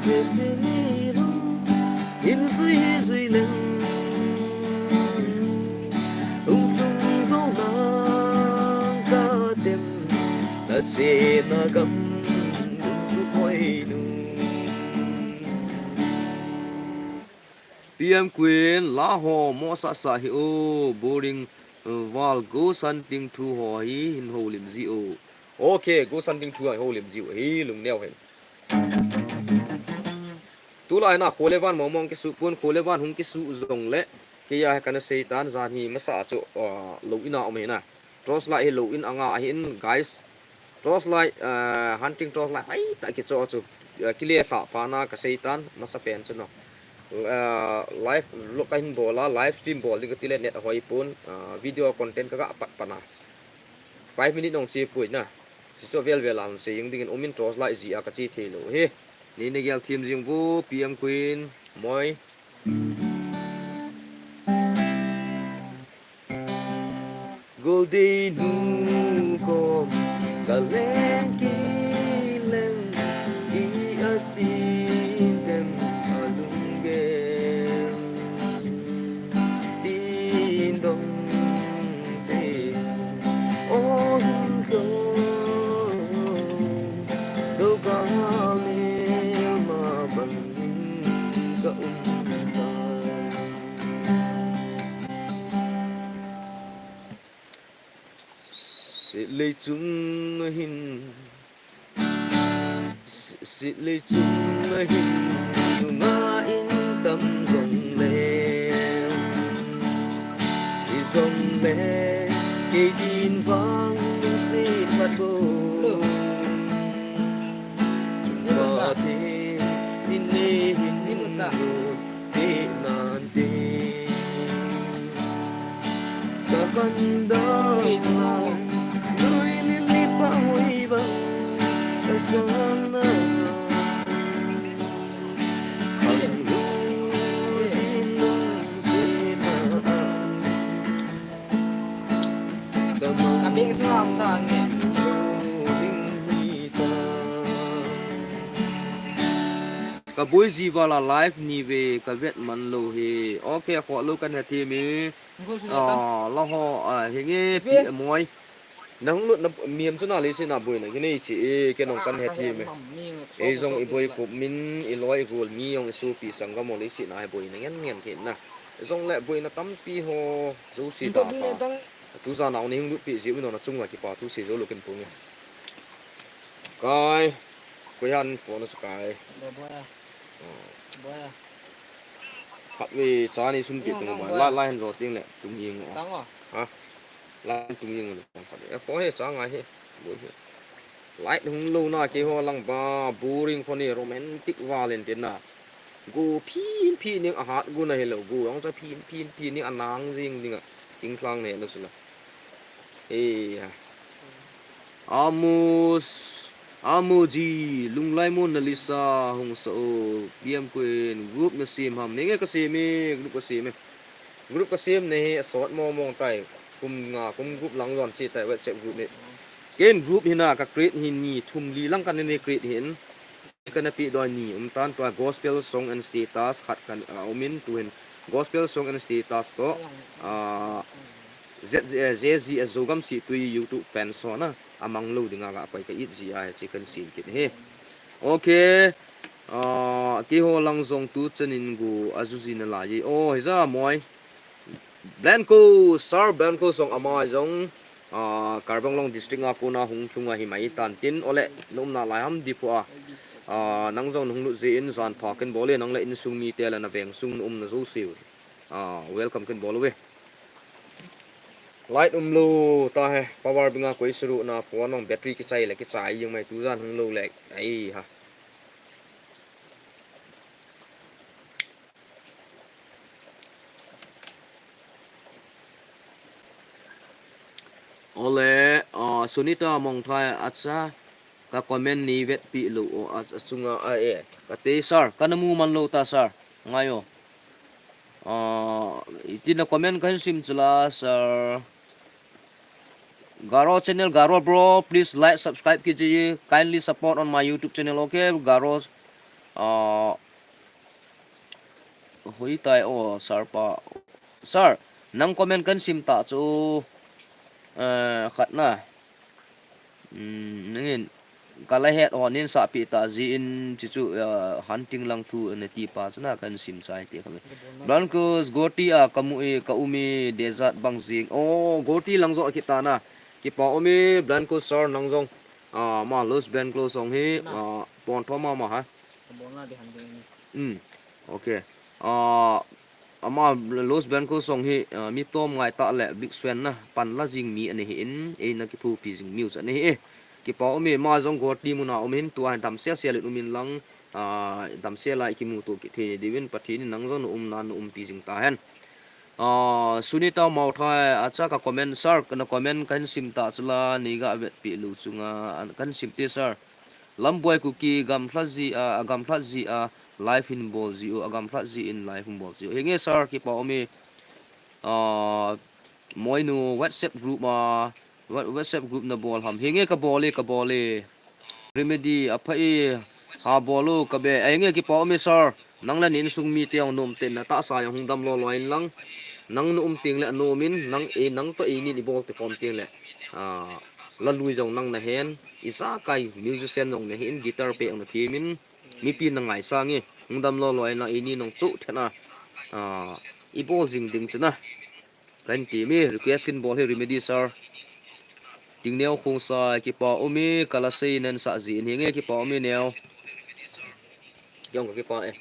je se ni lo, hin sui hi sui leng, tung tung zo nang ka dem, na che na gam, tung tu koi nu. P M Queen, la ho mo sa sa hi o, boring, uh, val ghost hunting thu ho hi hin houlim ji o. Okay, ghost hunting thu ho houlim ji o hi, lungneo hen. Tulai na, kho le van mong mong kisu pon, kho le van hung kisu jong le, kei a kana sei tan jan hi masa chu, uh, lou in a um hi na. Torchlight hi lou in anga ahin, guys. Torchlight, uh, hunting torchlight, hai ta kicho chu, uh, kile kha pa na ka sei tan, masa pen chu no. ah, live vlog kahin bol a, live stream bol ding kati le net ahoi pon, ah, video content kaga pat pan a. Five minute nong che poi na. Hichu vel vel a hung sei jing dingin umin torch light jeh a kache thei lou hi. Nei na gel them jing vo, P M Queen, Moi. Goldei nu kom ka leng kileng, i a tin dem a lung gen. Tin dong te o hin lo, do ka mel ma bang in ka um ta. Sitlei chung a hin, si-, sitlei chung a hin, nunga in tam jong le, i jong le, kei din vang lungset khat bou. Chunga te, min nei hin lut. Te nan te. Ka kan da. Lui li li pa hui ba. Ka sang na. Ang lu din nung si na. Ka bek su ham ta nge. Ka boi ji vala live ni ve ka vet man lou hi. Okay, kho lou kan he thim e. Ngo su la tam. Ah, la ho, ah, hinge. Ve. Pi moi. Nang lut na miam chu na le si na boi na ki nei chi e, ke nong kan he thim e. Ah, ka he mam, mi ngo su. Ei jong i boi kup min, i loi i gol mi jong i sopi sanggam ho le si na he boi na ngen ngen ke na. Jong le boi na tampi ho, jo si ta pa. Tu jan a ni hung lut pi ji u no na chung va kipa tu si jo lo ken pu nge. Kai. Koi han phone chu kai. Bo, bo ya. Oh. Bo ya. Khat ve cha ni sum ti tung ba. La, la han jo ting le tung ying o. Tang o. Ha? La tung ying o. Tang khat. E, phone he cha ngai he. Bo he. Light hung lou na keiho lang ba, boring kho ni romantic valen tin na. Go phin phin ning a hat go na hello go. Ang cha phin phin phin ning a nang jing ding a. King thlang ne na su na. Eia. Amos, Amoji, Lunglai Mona Lisa, hung sa o, P M Queen, group na sem ham. Nenge ka sem e, group ka sem e. Group ka sem na hi, a sot mong mong tai. Kum nga, kum group lang jon che tai, WhatsApp group ni. Ken group hi na, ka create hi ni, thum li lang ka ne create hin. Kana pi doi ni, um tan tua gospel song and status khat kan, ah, um in tu hin. Gospel song and status to, ah, Z, Z, Z, Z, Zogam Situi YouTube fans ho na, a mang lou ding a ga koi ka it ji a chi kan sin kit hi. Okay, ah, keiho lang jong tu chan in gu a ju ji na lai. Oh, hi ja moi. Blanco, Sir Blanco jong ama jong, ah, Karbi Anglong district a kona hung lhung a hi mai tan tin, ole, na um na lai ham di phu a. Ah, nang jong na hung lut ji in jan pha kan bol e, nang le insung mite le na veng sung na um na jo siu. Ah, welcome kan bol uve. Light um lou ta he, power bank a koi suru na phone nong battery kichai le kichai jing mai tu jan hung lou le. Ai ha. Ole, ah, Sunita Mongthai, acha, ka comment nei vet pi lou o, a, achunga, a, e, ka te sir, kana mu man lou ta sir, ngai o. Ah, iti na comment kan sim chula, sir. Garo channel, Garo bro, please like, subscribe kiji, kindly support on my YouTube channel, okay, Garo, ah, Hoi tai o, sir pa. Sir, nang comment kan sim ta chu, eh, khat na. Hmm, nangin, ka la het o nin sa pi ta ji in chi chu, eh, hunting lang thu na ti pa chu na kan sim chai te kha. Blancos, Goti a ka mu e, ka um e, desert bang jing. Oh, Goti lang jo kita na. Kipa um e, Blancos sir nang jong. Ah, ma Los Blancos jong hi, ah, pon thoma ma ha. Ka bol na di han ding ni. Hmm. Okay. Ah, ama Los Blancos jong hi, ah, mi tom ngai ta le big fan na pan la jing mi ani hi in, ei na kithopi jing mi u cha ani hi e. Kipa um e ma jong Goti muna um hin tua hin tam sia sia le um in lang, ah, damsel a i kimuto kit thei diuvin Pathen in nang jong na umna na umpi jing tahen. Ah, Sunita Mauthai, acha ka comment sir, na comment kahin sim ta chula, nei ga vetpi lou chunga, an kahin sim te sir. Lambuai Kuki, gamlhat ji a, agamlhat ji a, live hin bol ji u, agamlhat ji in live hin bol ji u. Henge sir, kipa um e. Ah, Moinu WhatsApp group a, Wha-, WhatsApp group na bol ham. Henge ka bol e, ka bol e. Remedy, apha e, ha bol u, ka be. Henge kipa um e sir. Nang le na insung mite jong nom teng na tahsa jong hung dam loi loi in lang. Nang na um teng le anom in, nang e, nang toh eini in i bol te khom teng le. Ah, la lui jong nang na hen, ijakai musician jong na hin, guitar peh jong na them in, mipi na ngaisang e, hung dam loi loi in lang eini nong chu thena. Ah, i bol jing ding chu na. Kahin ti mi, request kin bol hi Remedy sir. Tingneo Khongsai, kipa um e, ka la sei nan sa ji in henge kipa um e neo. Jong ka kipa e.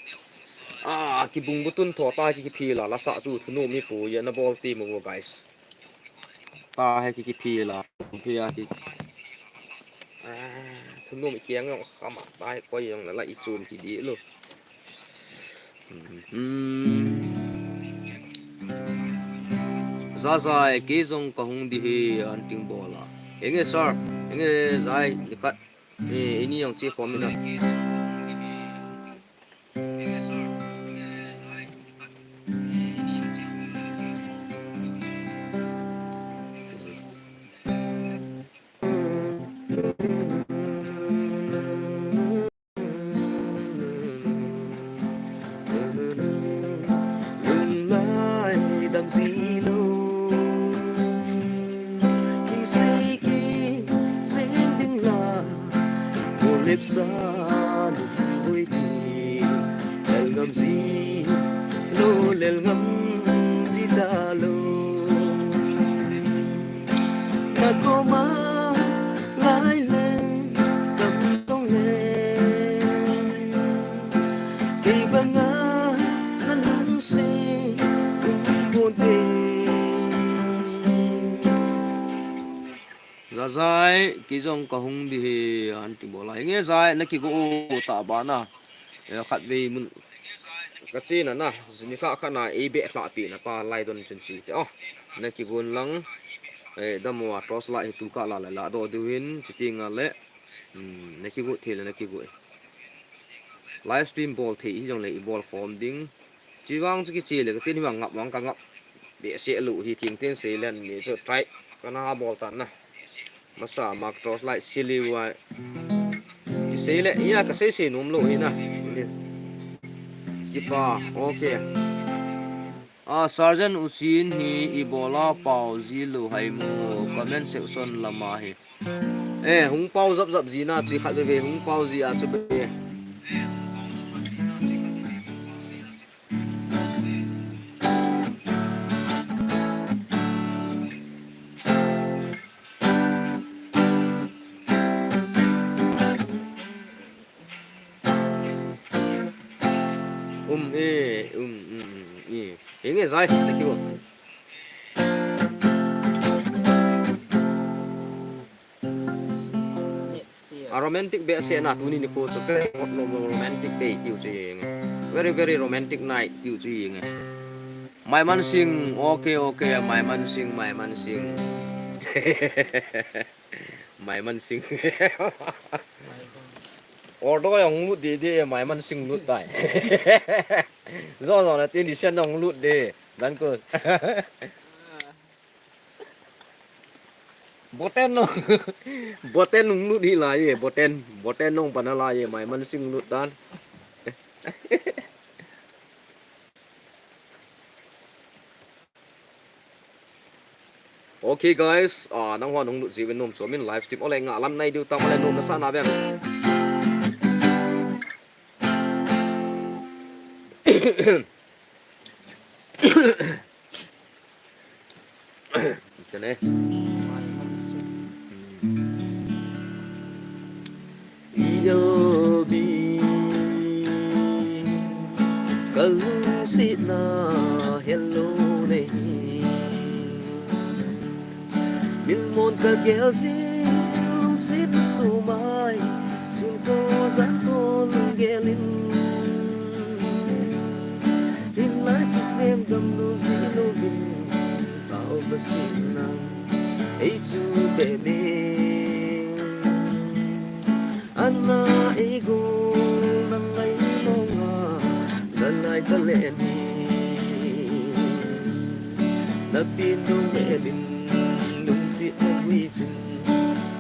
Ah, kibung butun tho ta ki, kiphil a, la sa chu thunom mi pu ya na bol ti mo guys. Ta he ki, kiphil a, phil a ki. Ah, thunom i kiang jong khama ta he koi jong la la i chun ki di lo. Hmm. Zazai, kei jong ka hung di hi, an ting bol a. Henge sir, henge Zai, ni khat. Eh, ini jong che khom ina. Lunglai dam ji lou, kisei kisei ding la, ko lep sa lungpui ti, lel ngam ji lou, lel ngam ji ta lou. Ka koma lai leng, ka tong leng, kei banga na lungset um pon te. Zazai, kei jong ka hung di hi, an ti bol a. Henge Zai, na kigo u ta bana. Eh, khatvei mun ka chena na, jini kha kha na, ei be lha pi na pa lai don chun chi te. Oh, na kigon lang. Eh, dam uva, torch light hi tu ka la la la do diu hin, chuti nga le. Hmm, na kigo thei le, na kigo e. Live stream bol thei hi jong le i bol khom ding. Chi vang chu kichi le, ka tin hi vang ngap vang ka ngap. Be se lu hi thing tin sei len ni chu try. Ka na bol ta na. Masa mak torch light sili wa. Kisei le, iya ka sei sei nom lou hi na. Kipa, okay. Ah, Sergeant Uchin hi ibola pao ji lou hai mu comment section lama hi. Eh, hung pao jap jap ji na chu khat ve ve hung pao ji a chu be. Um, eh, um, um, um, eh. Henge Zai, thank you. A romantic behseh na tuni nikho chu very romantic day tiu chu henge. Very, very romantic night tiu chu henge. Maiman Singh, okay, okay, Maiman Singh, Maiman Singh. Maiman Singh. Order jong lut di di, Maiman Singh lut tai. Jo jo na tin di sian jong lut di. Dan ko. Boten nong. Boten nong lut hi lai e, boten. Boten nong pana lai e, Maiman Singh lut dan. Okay guys, ah, nang hon hung lut jiuvin nom chom in live stream ole nga lam nai diu tam ole nom nasa na vem. Ito na eh. Iyobi kalungsetna hello nei. Milmon kagel jin lungset sumai, sun ko jan ko lung gelin, hinlai kikhen gamnu jinu vin, sao ba sin nang, ei chu be me. Ana ei go nang ai mo nga, zalai ka le ni. Na pin dong me lin, lungsit na hui chin,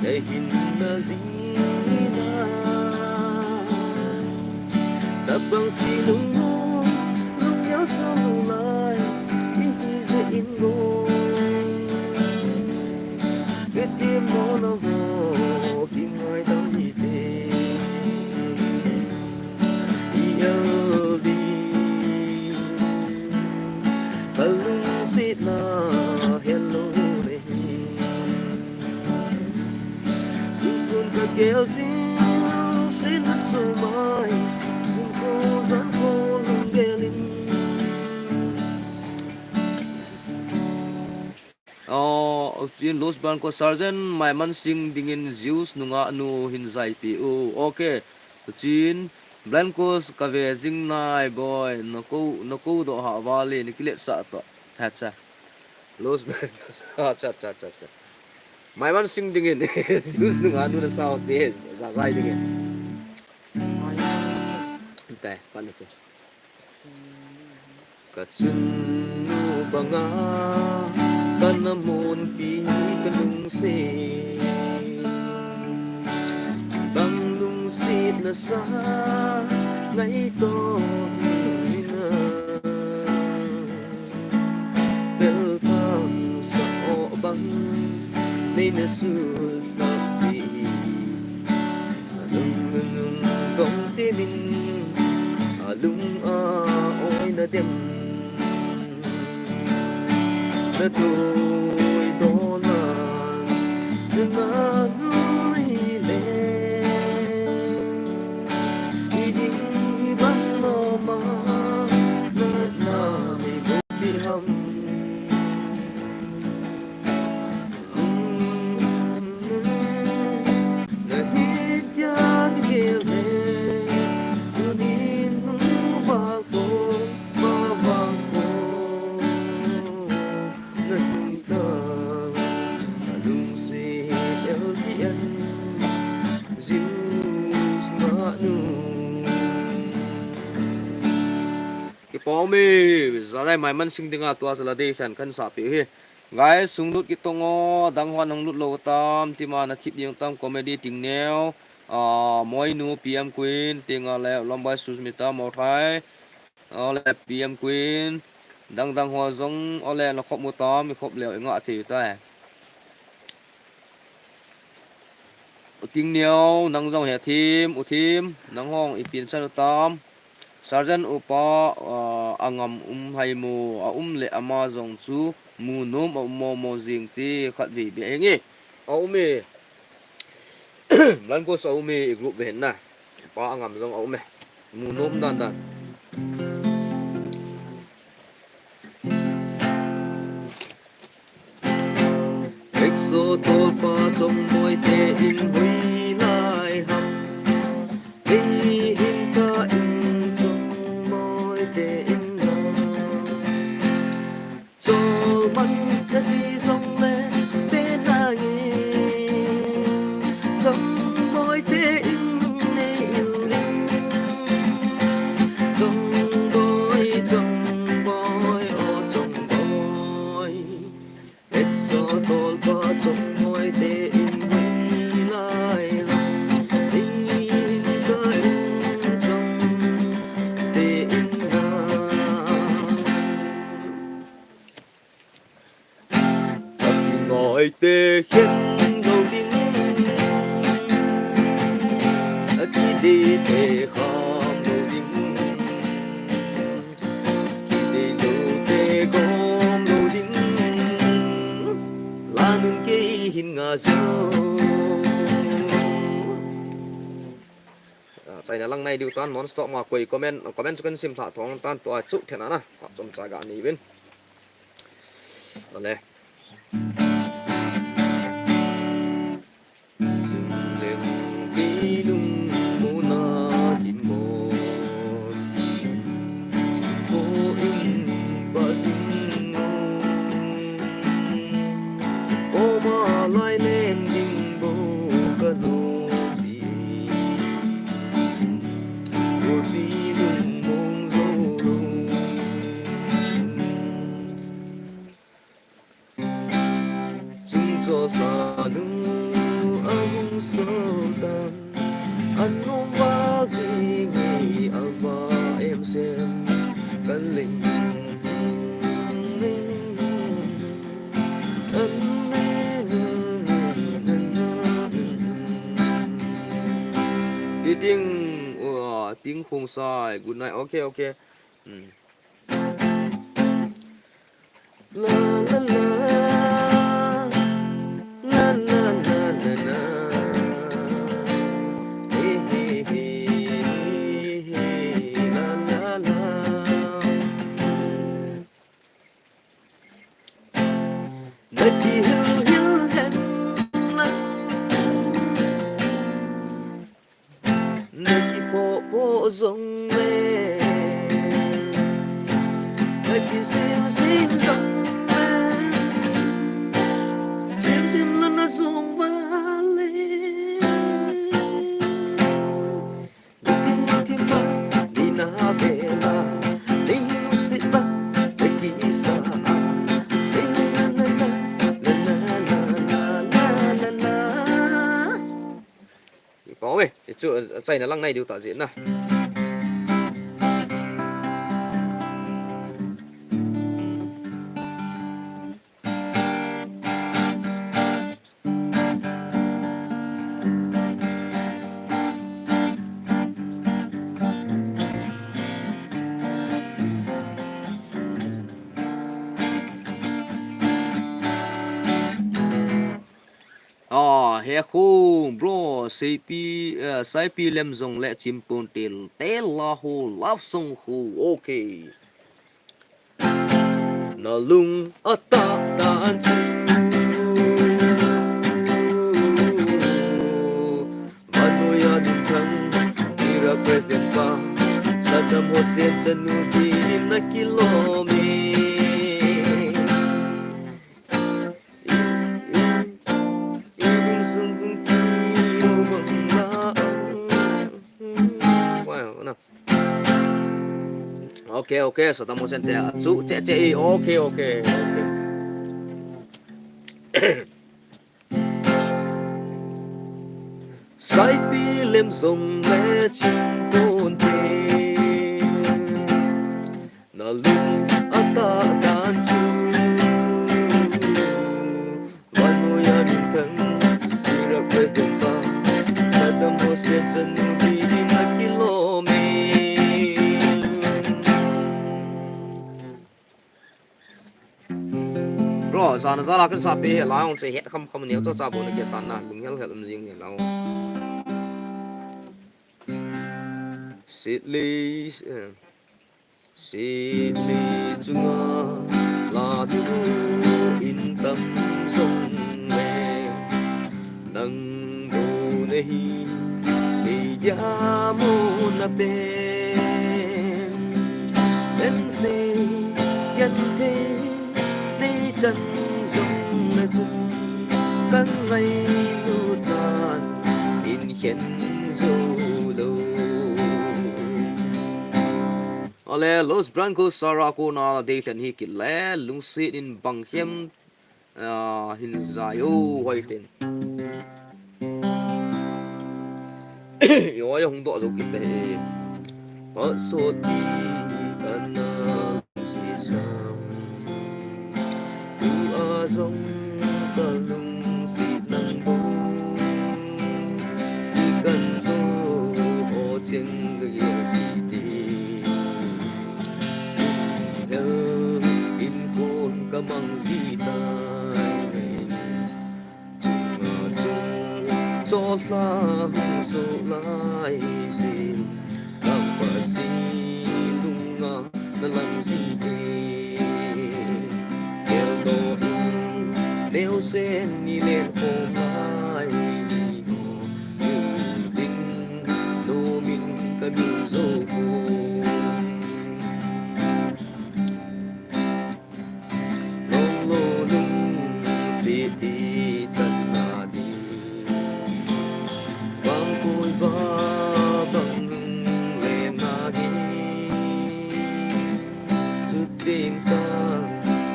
na hin na zina. Chapang si lung mo, lung yau sa lung lai, i hi ze in go. Ke ti mo na ho, ki ngai tam hi te. I el di. Ka lungsit na hello le hi. Sukun ka gel sin, sin sumai, sukun zan ko lung gelin. Oh, chin Los Blancos Sergeant Maiman Singh dingin Zeus nunga nu hin zaipi u. Okay. Chin Blancos ka ve jing nai boy, na ko, na ko do ha vale, ni kilet sa to. Ha cha. Los Blancos. Ha cha cha cha cha. Maiman Singh dingin Zeus nunga nu na sao te, za zai dingin. Tai, pan na chu. Ka chunnu banga, ka na monpi ka lungset. Bang lungset na sa, ngaito ni na. Bel tang sa o bang, nei na sul na pi. Lung lung lung dong ti min, a lung a oi na dem. Na tui to na, na nu ni le. I ding i bang lo ma, na na ni bu bi ham. Kipa um e, zalai Maiman Singh dinga tua zala de khan khan sa pe hi. Guys, sung lut kit tong o, dang hon hung lut lo tam, tima na thip ding tam, comedy ting neo, ah, Moinu, P M Queen, tinga le, Lambai Susmita, Mothai, ole P M Queen, dang dang ho jong, ole na khop mu tam, i khop leo, i nga thei tai. U Ting Neo, nang jong he thim, u thim, nang hong i pin chan u tam. Sergeant upa, ah, a ngam um hai mu, a um le ama jong chu mu nom a um mo mo jing ti khat vei be henge. A um e. Blancos a um e, i group ve hen na. Pa a ngam jong a um e. Mu nom dan dan. Exo tolpa chong moi te in hui lai ham. Ei hin ka in chong moi te in la. Chol man ka ti jong le pe na nge. Chong moi te in nei il in. Chong moi, chong moi, o chong moi. Exo tolpa chong moi te in hui lai ham. Ei hin ka in chong te in la. A kingoi te khen lo ding. A kidei te kham lo ding. Kidei lo te gom lo ding. La nun kei hin nga zo. Ah, China lang nai diu tan non stop ma koi comment, comment chu kan sim thla thong tan tua chu thena na. Chom cha ga ni vin. Ale. Leng kei lung muna kin mo Chi lung mong zo lo. Chung cho sa lu a hung so tan. An nom va ji ngi a va em sem. Kan ling. An ne. Ti ting, uh, ting khong sai. Good night. Okay, okay. Hmm. La, la, la. La, la, la, la, la. Hey, hey, hey, hey, hey, la, la, la. Na kihil hil hen la. Na kipoh poh jong le, na kisim sim jong le, sim sim la na jong va le. Tim tim ba, ni na be la, ni lu si ba, na kisa a, ni na na na, na na na na na na na. Ipa ome, ichu, a, achaina lang nai diu ta jeh na. Ah, he khu, bro, Saipi, eh, Saipi lem jong le chim pon tel, tel la ho, love song ho, okay. Na lung atah dan chu. Vannoi a minthang, Iraq President pa, Saddam Hussein chanu tin na kilom e. Okay, okay, Saddam Hussein te achu che che e. Okay, okay, okay. Saipi lem jong le chim pon te. Na lung atah dan chu. Vannoi a minthang, Iraq President pa, Saddam Hussein chanu tin na kilom e. Bro, jana jala kan sa pe he la hung che het kham kham neo cha cha bo na ke tan na, lung hel hel um jing he la. Sitli, eh, sitli chunga la tu in tam jong le, nang bou na hi, kei dia mo na pen. Pen se, yan te, nei chan jong le chun, kan ngailut tan, in khen jou lou. Ale, Los Blancos Saraco na dei lhen hi kit le, lungset in bang hem, ah, hin jai o, hoi ten. Yo, ya hung doh jou kit le hi. Pa sot ti ana si sa. Tu a jong ka lungset nang bou. Kan to o cheng ka gel si ti. Hel in kon ka mang ji tai. Chunga chung cho hla hung so lai si. Lam pa si lunga na lang ji e. Kel to in neo sen ni len khom lai ni ho. Ding no min ka min zo ko. Lung lo lungset ti chan na di. Bang koi va bang lung Ding ta,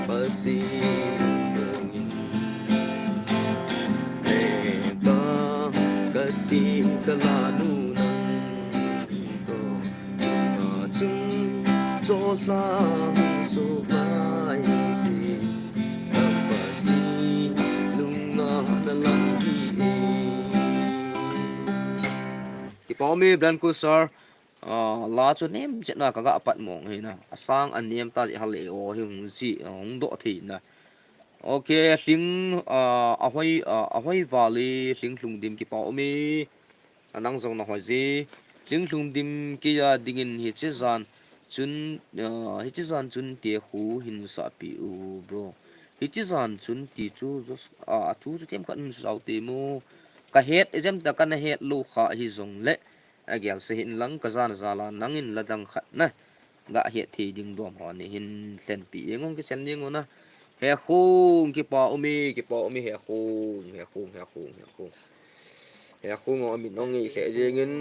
Pasian lungin. Leng ta, kati kalanu nang ko. Nga chung, cho la, so lai si. Pasian lungna na lang ji e. Kipa um e, Blanco sir. Ah, la chu nem chetna ka ga pat mong hi na. A sang a nem ta ji hale o hi hung ji, ah, hung doh thei na. Ok, hling, ah, a hoi, ah, a hoi vale hling hlung dim kipa um e. A nang jong na hoi ji. Hling hlung dim kei a dingin hiche jan chun, ah, hiche jan chun te khu hin sa pi u bro. Hiche jan chun ti chu Jos-, ah, a thu chu themkhat um sau te mo. Ka het, ejam ta ka na het lou kha hi jong le. A gel se hin lang ka jan jal a nangin la dang khat na. Ga het thei ding dom ho ni hin thlen pi eng ong kichen ding u na. He khung kipa um e, kipa um e, he khung, he khung, he khung, he khung. He khung o mi nong ngi khe jing in.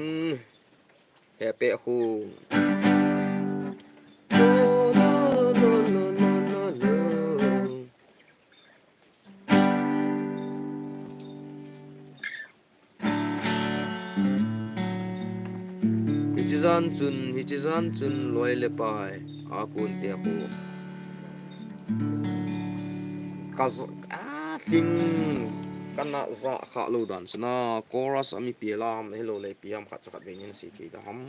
He pe khung. Hiche jan chun, hiche jan chun loi le pai a kun te khu. Ka z-, a hling ka na ja kha lou dan chun a chorus a mi pi lam, hello le pi ham khat cha khat ve nin si thei da ham.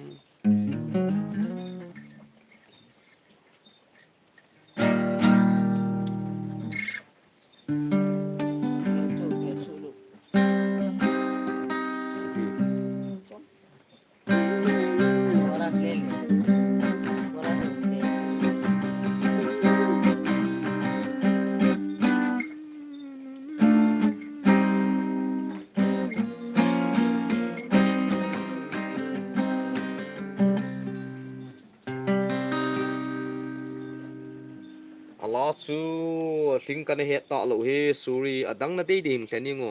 A la chu hling ka na het ta lou hi, sorry, a dang na dei dei hin thlen ning o.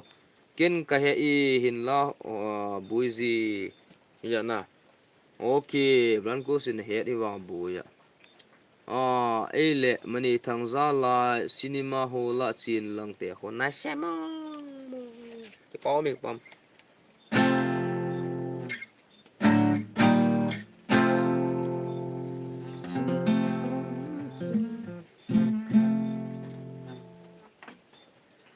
Ken ka he i hin la, uh, bui ji. Hi ja na. Ok, Blanco sin het i vang bui a. Ah, ei le, Mani Thangza lai, cinema hall a chin lang te ho. Na se mo. Kipa um e, kipa um.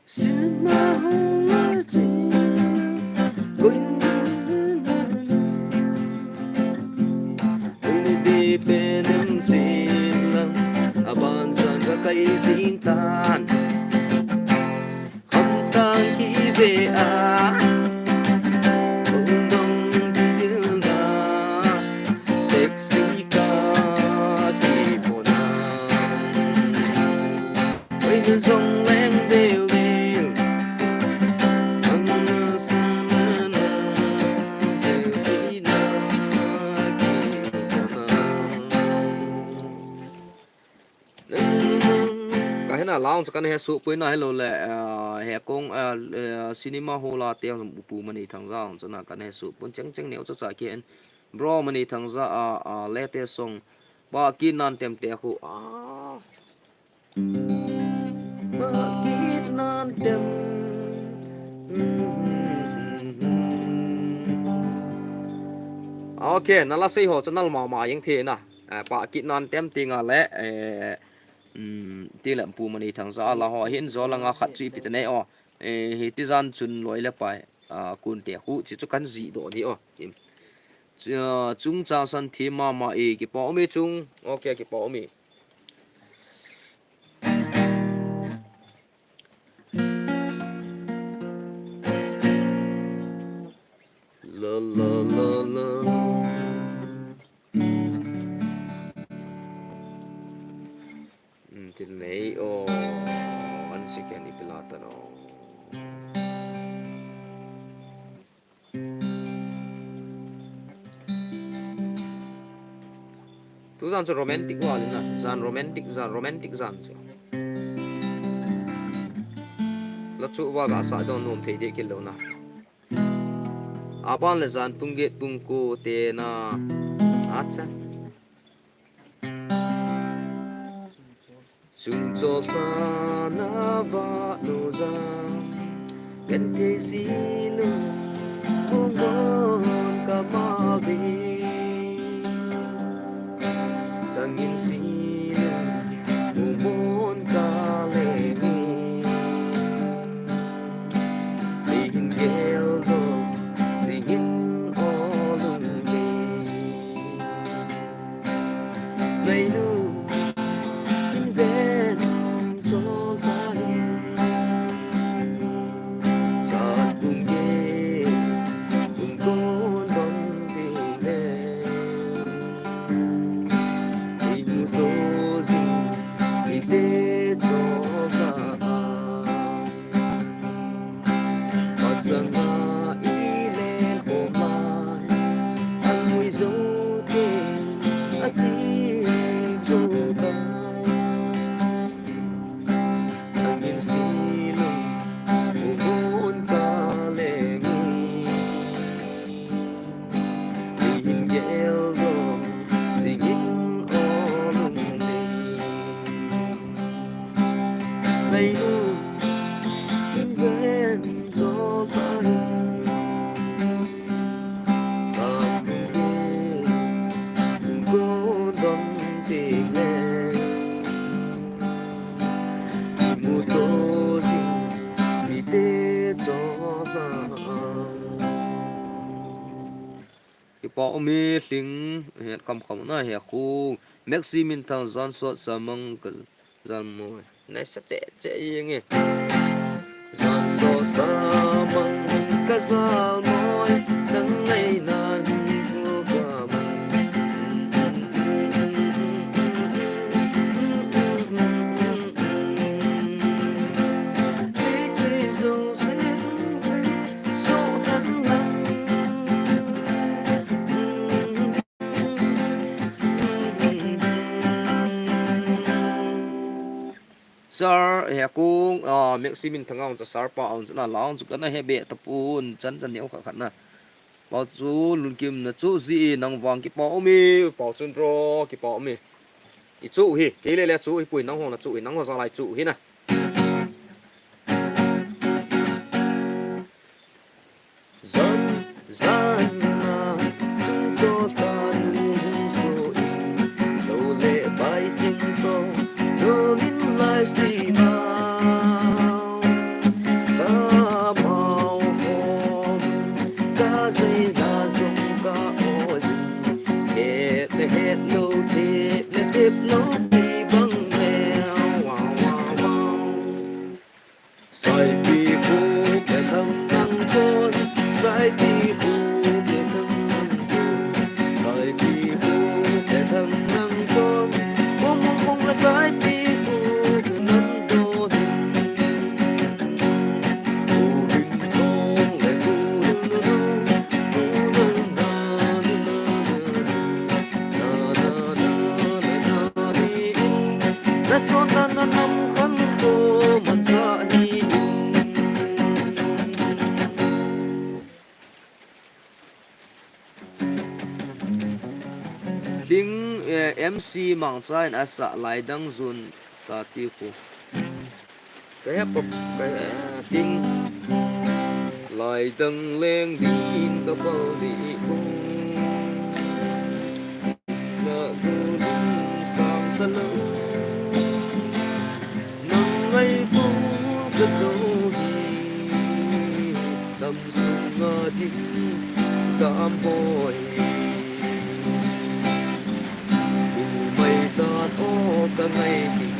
Cinema hall a chin, koin, koin di penem chin lang, aban sang ka kai sing tan. Khamtang kive a, undong kitilna, sexy ka tipona. Oi, nu zong leng del del. Ang na sa na na, sexy na tipona. Ka hena la ong chu ka na he suh poi na, hello le, ah, he kong, ah, eh, cinema hall a te ong pu Mani Thangza ong chu na ka na he suh pon cheng cheng neo chu cha ke en. Bro Mani Thangza a, a, latest song. Pa kit nan tem te khu. Ah. Pa kit nan tem. Ok, na la sei ho chu nal ma ma jeng the na. Eh, pa kit nan tem ti nga le, eh, um, ti le pu Mani Thangza la ho hin zo la nga khat chu ipi te nei o. Eh, hiti jan chun loi le pai, ah, kun te khu chi chu kan ji do di o. Kim. Chu, ah, chung cha san thi ma ma e, kipa um e chung. Ok, kipa um e. La, la, la, la. Hmm, til nei o. One second, ipi la ta no. Tu jan chu romantic val in na, jan romantic, jan romantic jan chu. La chu va ga sa don nom thei de kil lo na. Aban le jan pung get pung ko te na. Acha. Chungchol lhana vah nu ja, kan thei si nu, mong mon ka ma ve. Changin si nu, mong mon ka le nge. Ei hin gel do, jingin o lung le. Nainu in ven chol ta in. Sat kum ke, kum kon don ding le. Ei mu to jing, ei te chol ta a. Masanga i leng khom lai, an mui zo te a ti zo tai. Changin si lung, u gon ka leng i. Ei hin gel do, jingin o lung le. Nainu in ven chol ta in. Chang kum ke, kum kon don ding le. Mu to jing, ei te chol ta. Kipa um e Lhing, het kham kham na he khu. Maxi Minthang, Jan Sot Samang ka jal moi. Nai sa che che i nge. Jan Sot Samang ka jal moi, nang ngai na ni ko ka man. Ti ti zo se so tan lang. Sir, he kung, ah, Maxi Minthang a hung cha sir pa a hung cha na la hung chu kana he be tapon chan chan neo khat khat na. Pau chu lungkim na chu ji nang vang kipa um e, pau chun ro kipa um e. I chu hi, kei le le chu hi pui nang hong na chu hi nang ho za lai chu hi na. Zan, zan na, chung cho ta nu hung so in, lo le bai ching to, lo min live stream a. Ka mau hom, ka zei la zong ka o zin, het le het lo, het le het lo, pi bang le, wow, wow, wow. Saipi khu ke thang nang kon, saipi khu ke thang nang kon, saipi khu ke thang nang kon, kong kong kong la saipi khu ke nang kon. Ko hin kong le ku lu lu lu, ku lu na lu lu lu. Hling, eh, M C Mangcha in asah Laidang Zun ta ti khu. Ka he pop, ka he ting. Laidang leng din ka pal di khu. Na gu ding sang ta lo. Nang ngai pu ka lo hi. Tam sunga ding ka am boi. Pu mai tan o ka ngai ding.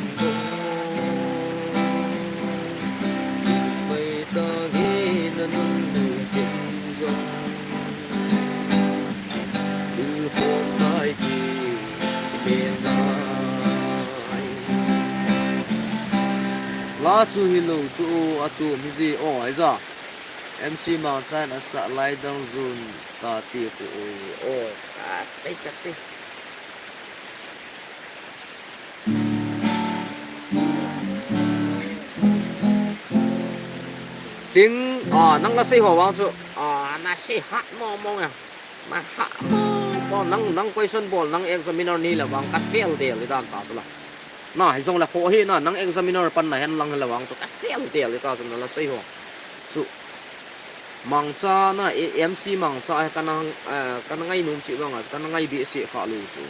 La chu hi lo chu o, a chu mi ji o ai ja. M C Mangcha in asah Laidang Zun ta ti khu o. O, ka tei ka tei. Ting, ah, nang ka sei ho vang chu, ah, na sei hat mo mo ya. Na hat mo mo, nang, nang question bol, nang examiner ni la vang ka fail del i dan ta chu la. Na, hijongle kho hi na, nang examiner pan na hen lang le vang chu ka fail tel ta chu na la sei ho. Chu mangcha na, e, M C mangcha he kana, eh, kana ngai nom chi vang a, kana ngai be se kha lo chu.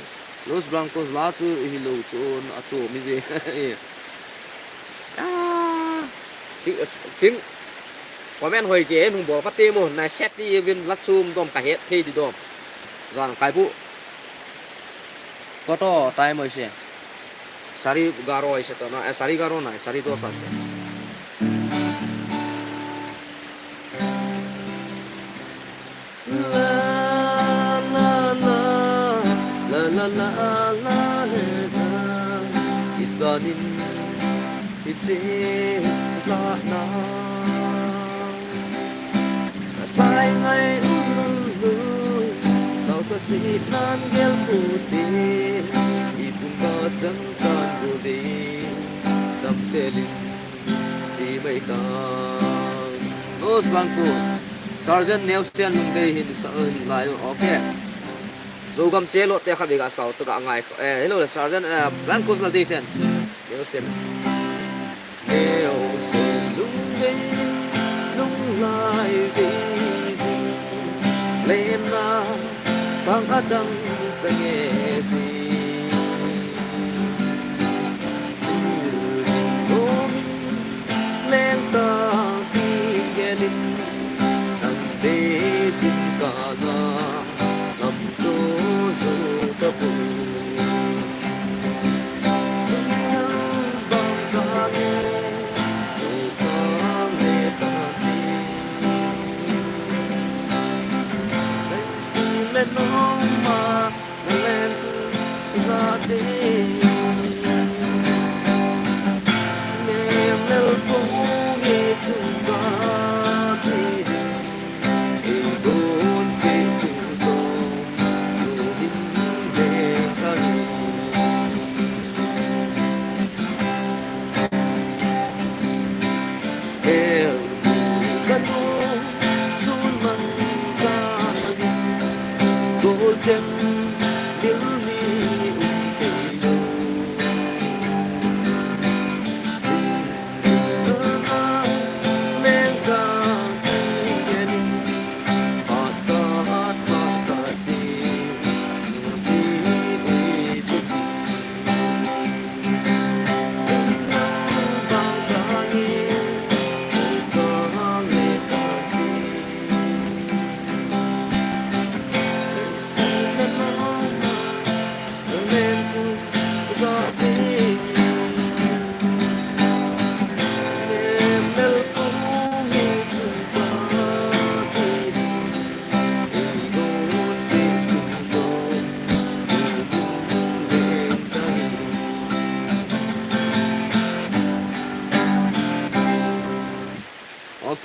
Los Blancos la chu hi lo chu, a chu mi je. Ah, ting, ting. Comment hoi ke, nung bol ka te mo, na set ni vin la chum dom ka het thei di dom. Jan kai bu. Ko to tai mo se. Sari garo ai se to na, eh, sari garo na, sari dosa se. La, la, la, la, la, la, la, la. Isanin, iche, la, la. Pai ngai ululu, tau ka si nan gel puti, i tung ka chang tan gudi, dam selin, chi mai ta. Los Blancos, Sergeant Neo Sian Lungdei hin sa, hin lai, okay. Zogam che lo te kha be ga sao to ga ngai. Eh, hello, Sergeant, eh, Blancos la dei ten. Neo Sian. Neo Sian Lungdei, Lunglai Dei Zing. Lena, bang adang ta nge zing. Leng ta ti gelin, nang dei zing ka na.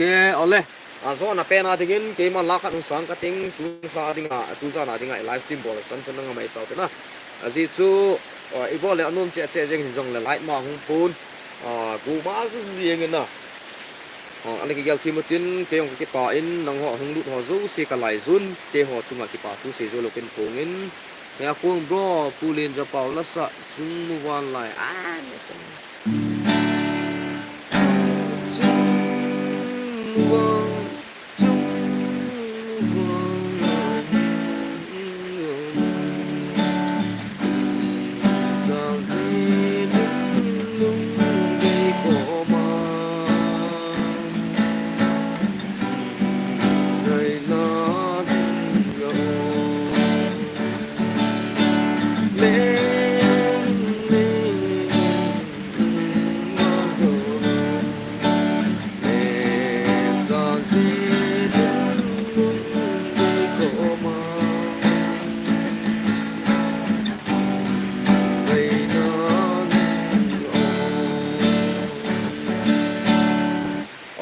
Okay, ole. A, jona pen a dingin, keima la khat hung sang ka ting, tu kha dinga, tu jan a dinga, i live stream bol chan chan nang mai tau te na. A, ji chu, a, i bol le anom che che jeng hin jong le live ma hung pun. A, gu ma zu zu jeng na. A, ana kigel thim utin, kei jong ka kipa in, nangho hung lut ho jouse ka laijun, keiho chunga kipa thu sei jou lou kin pung in. Hea kong bro, Pu Len Japau la sa, chung mu van lai. A, na sa.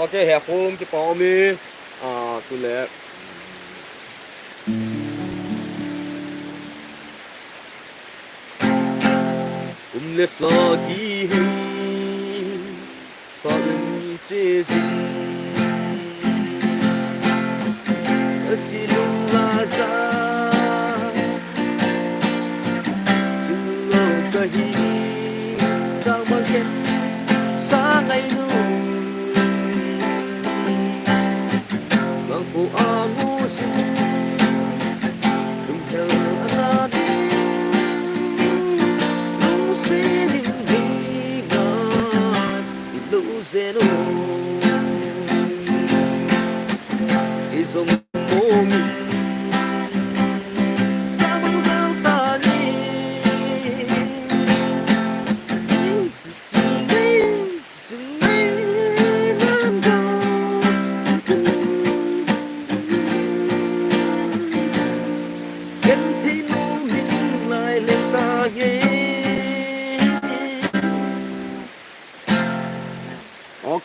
Okay, he khum kipa mi, a, tu le. Kum le lha kihei, pha um che jing. Asi lung la ja, chung lo kahi.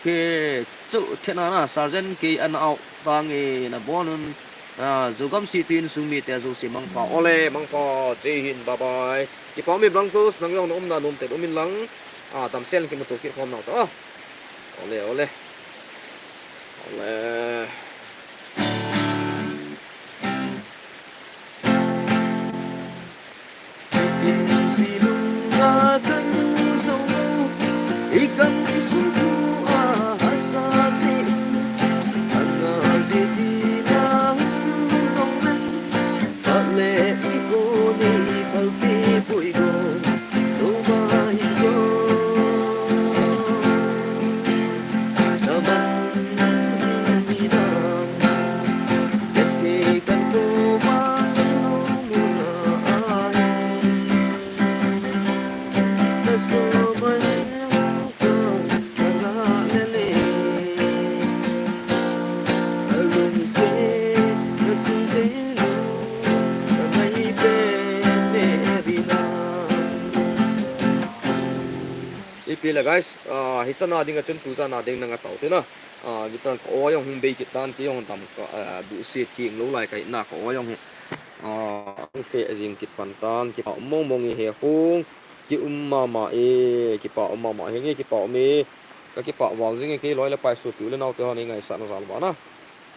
Ke chu thena na Sergeant K an out tange na bonun. Ah, Zogam City insung mite jouse mangpha. Ole, mangpha, jai hind, bye bye. Kipa ume Blanco, nang jong na umna nom tah in um in lang. Ah, damsel in kimuto kit khom nau ta. Ole, ole. Ole. Ipi le guys, ah, hichan a ding a chun tujan a ding nanga tao tina. Ah, guitar ka o jong hung bei kit tan, kei jong dam ka, ah, bu se theng lou lai ka hina ka o jong hi. Ah, hung pe jing kit pan tan, kipa um mong mong e he hung, ki um mama e, kipa um mama e, henge kipa um e, ka kipa val jing e, kei loi le pai sopi u le nao te ho nei ngaisah na jal uva na.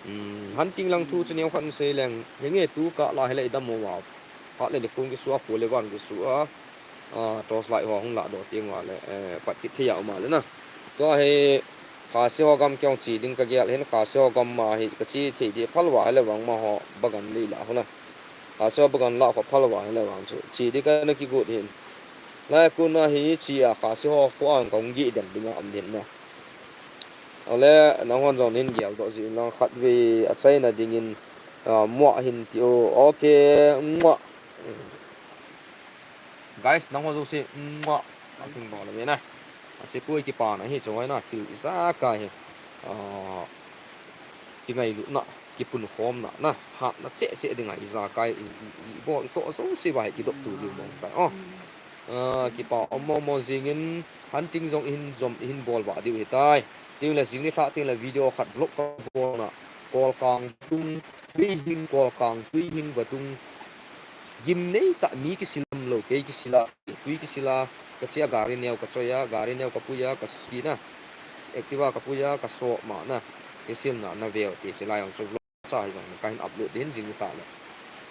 Hmm, hunting lang thu chu neo khat in sei leng, henge tu ka la hile i dam uva. Phat le nikho kisu a, kho le van kisu a. Ah, torch light ho hung lah doh teng uva le, eh, pat kit thei a um a le na. Tua hi Khasi ho gam kei jong che ding ka gel hin, Khasi ho gam ma hi ka che thei di phal uva hile vang amaho bagan lei lah ho na. Khasi ho bagan lah kho phal uva hile vang chu che di ka na kigot hin. Lai kun a hi che a Khasi ho kho ang ka hung geh den ding a um din na. Ale, nanghon jong hin gel doh jin lang khatvei achaina dingin, ah, muah hin ti o. Okay, muah. Guys, nangho jouse, mwah. Ating bol le na. Ase poi kipana hi, chawai na, thil ijakai hi. Ah, kingailutna, kipunkhomna, na, hatna cheh cheh dinga ijakai, i, i, i bol, i toh jouse uva hi kidop tu diu mong tai. Oh. Ah, kipa um mong mong jingin, hunting jong ihin jom, ihin bol vah diu hitai. Tin le jing nilhah, tin le video khat vlog ka bol na. Kolkang tung, tui hing kolkang, tui hing vadung. Gimnei tah mi kisil lou, kei kisil a, tui kisil a, ka che a gari neo ka choi a, gari neo ka pui a, ka speed na, Activa ka pui a, ka sop ma na, kisilna na veu ti che lai jong chu vlog cha hi jong kahin upload ding jing nilhah le.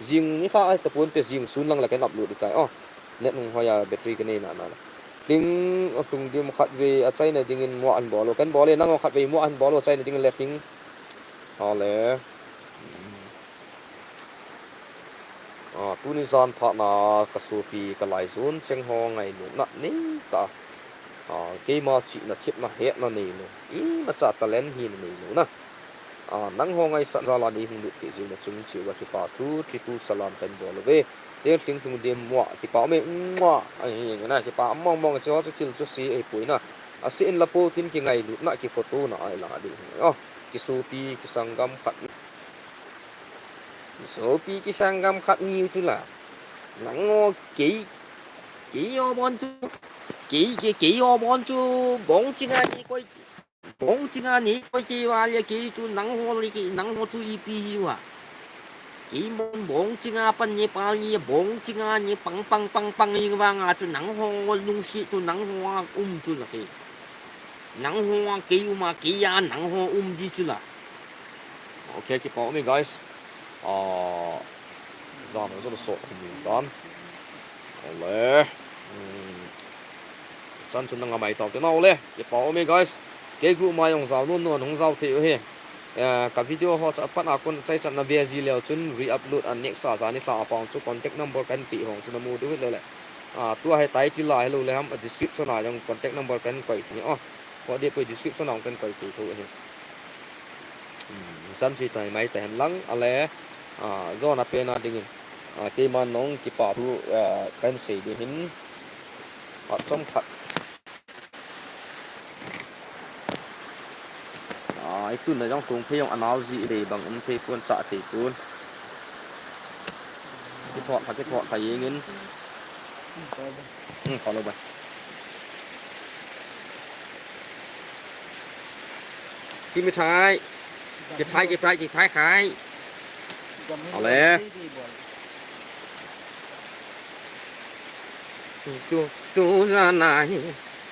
Jing nilhah a tapon te jing sun lang le kahin upload ding tai o. Net hung hoi a battery ka nei na na le. Tling a sung dim khatvei achaina dingin mwah hin bol o, kahin bol e, nangho khatvei mwah hin bol o, achaina dingin le tling. Ale. Ah, tuni jan phat na ka sopi ka laijon cheng ho ngailutna nei ta. Ah, keima chihna thepna hetna nei lou. Imacha talent hi na nei lou na. Ah, nangho ngaisah jal a nei hung lut peh jing na chung cheh uva kipa thu, triple salam kahin bol uve. Teng tling tung dim mwah, kipa um e, mwah. Ai, na kipa mong mong chu, chu thil chu se ahipoi na. Ase in la po tin kingailutna kikhoto na ahi la ding. Oh, kisopi, kisanggam khat. Kisopi kisanggam khat niu chu la. Nangho kei, kei o bon chu. Kei, kei, kei o bon chu. Bong chinga ni koi. Bong chinga ni koi kei uva le kei chu nangho le kei, nangho chu ipi hiuva. Kei mon bong chinga pan Nepal ni bong chinga ni pang pang pang pang hi vanga chu nangho lungset chu nangho a um chu la kei. Nangho a kei um a kei a nangho um di chu la. Okay, kipa um e guys. Ah, jan ho jong sot khum tan. Ole. Hmm. Chan chun nanga mai tau te na ole. Kipa um e guys. Kei group ma jong jao nun nun hung jao thei u hi. Eh, ka video ho cha pan a kon chai chan na ve ji leu chun re-upload a next a jan nilhah a pang chu contact number kahin pe hong chu na mu diu hih le le. Ah, tua hi title a hilou le ham, a description a jong contact number kahin koi thei o. Kho deh poi, description a hung kan koi thei tho ahi. Hmm, chan chu tai mai ta hen lang, ale, ah, jona pen a dingin, ah, keiman nong kipa thu, ah, kan sei ding hin, phat chom khat. Ah, i tun na jong kong phei jong anal ji i dei bang um thei pon, cha thei pon. Kithot kha, kithot kha jeng in. Hmm, follow bai. Kimithai. Kithai, kithai, kithai khai. Ale. Tu, tu jana hi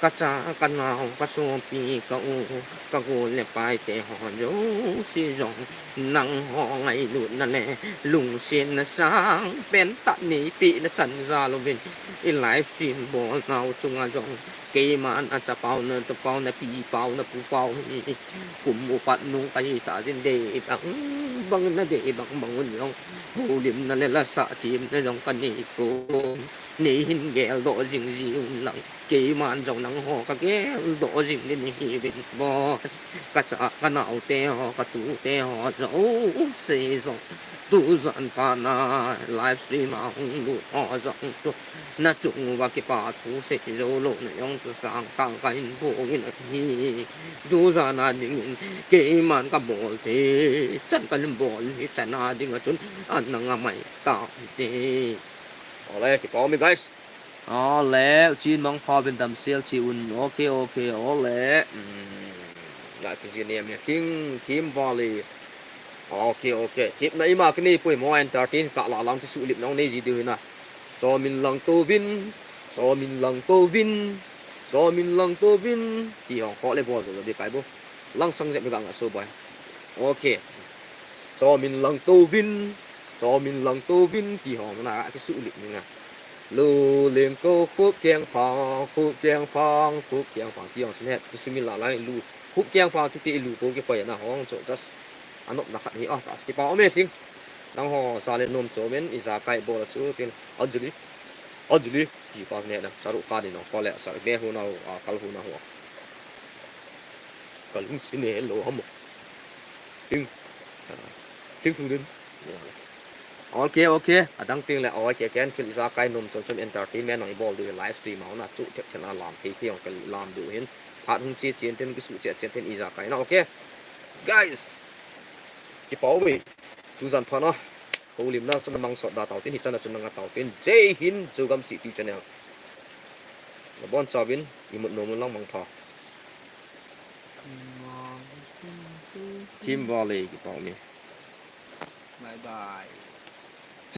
kacha, kanao, kasopi, ka u, kagol le paite ho jouse jong nangho ngailutna le lungsetna sangpen tah neipeh nachan jal uvin, i live stream bolnau chunga jong keiman achapau, natupau, napipau, napupau hi kum upat nung kahi tah jeh in dei bang bang, nadei bang bang un jong houlimna le lasah themna jong kaneipon, neihin geldoh jing jiuvin lang, keiman jong nangho kageldoh jing ding nahiuvin boi. Kacha, kanaote ho, katute ho jouse jong tujan phatna live stream a hung lut ho jong chu nachung uva kipa thu sei joulou na jong chu sangtah kahin phong in ahi. Tujana dingin keiman kabol thei chan kahin bol hi chana dinga chun ana ngamai tante. Ale, kipa ume guys. Ale, uchin mangpha uvin damsel cheh un. Ok, ok, ale. Hmm. Ga kijih niam e, King Kim Valley. Ok, ok. Themna ima kanei poi mo, entertain kah lah lang kisuhlip nong nei ji diu hina. Chomin lang touvin, chomin lang touvin, chomin lang touvin. Ti hong kho le bol jo di kai bo. Langsang jep hi ga nga so bai. Ok. Chomin lang touvin, chomin lang touvin, ti hong na kisuhlip ni nga. Loleng ko khup keng phang, khup keng phang, khup keng phang, ti hong sin het, kisumil la lai lu, khup keng phang, ti ti lu ko kipai na hong, so just, anopna khat hi, ah, tas kipa ume King. Nangho jal le nom chom in, ijakai bol a chu, tin, Anjali, Anjali, ti pa ne na, saru ka ni no, ko le, saru ne hu na hu, a, kal hu na hu. Kalung sine lo hamo. Ting. Ting sung din. Ok, ok. Adang ting le, ok, ken thil ijakai nom chom chom entertainment nong ibol diu live stream a hung na chu thep thep na lam thei thei jong kalam diu hin. Phat hung che chen tin kisuh che chen tin ijakai na, ok. Guys. Kipa ume. Tujan phat na. Houlimna chun namangsot da tau tin, hichan a chun nanga tau tin. Jai Hind, Zogam City Channel. Nabon chauvin, imut nom un lang mangpha. Team Valley, kipa ume. Bye bye.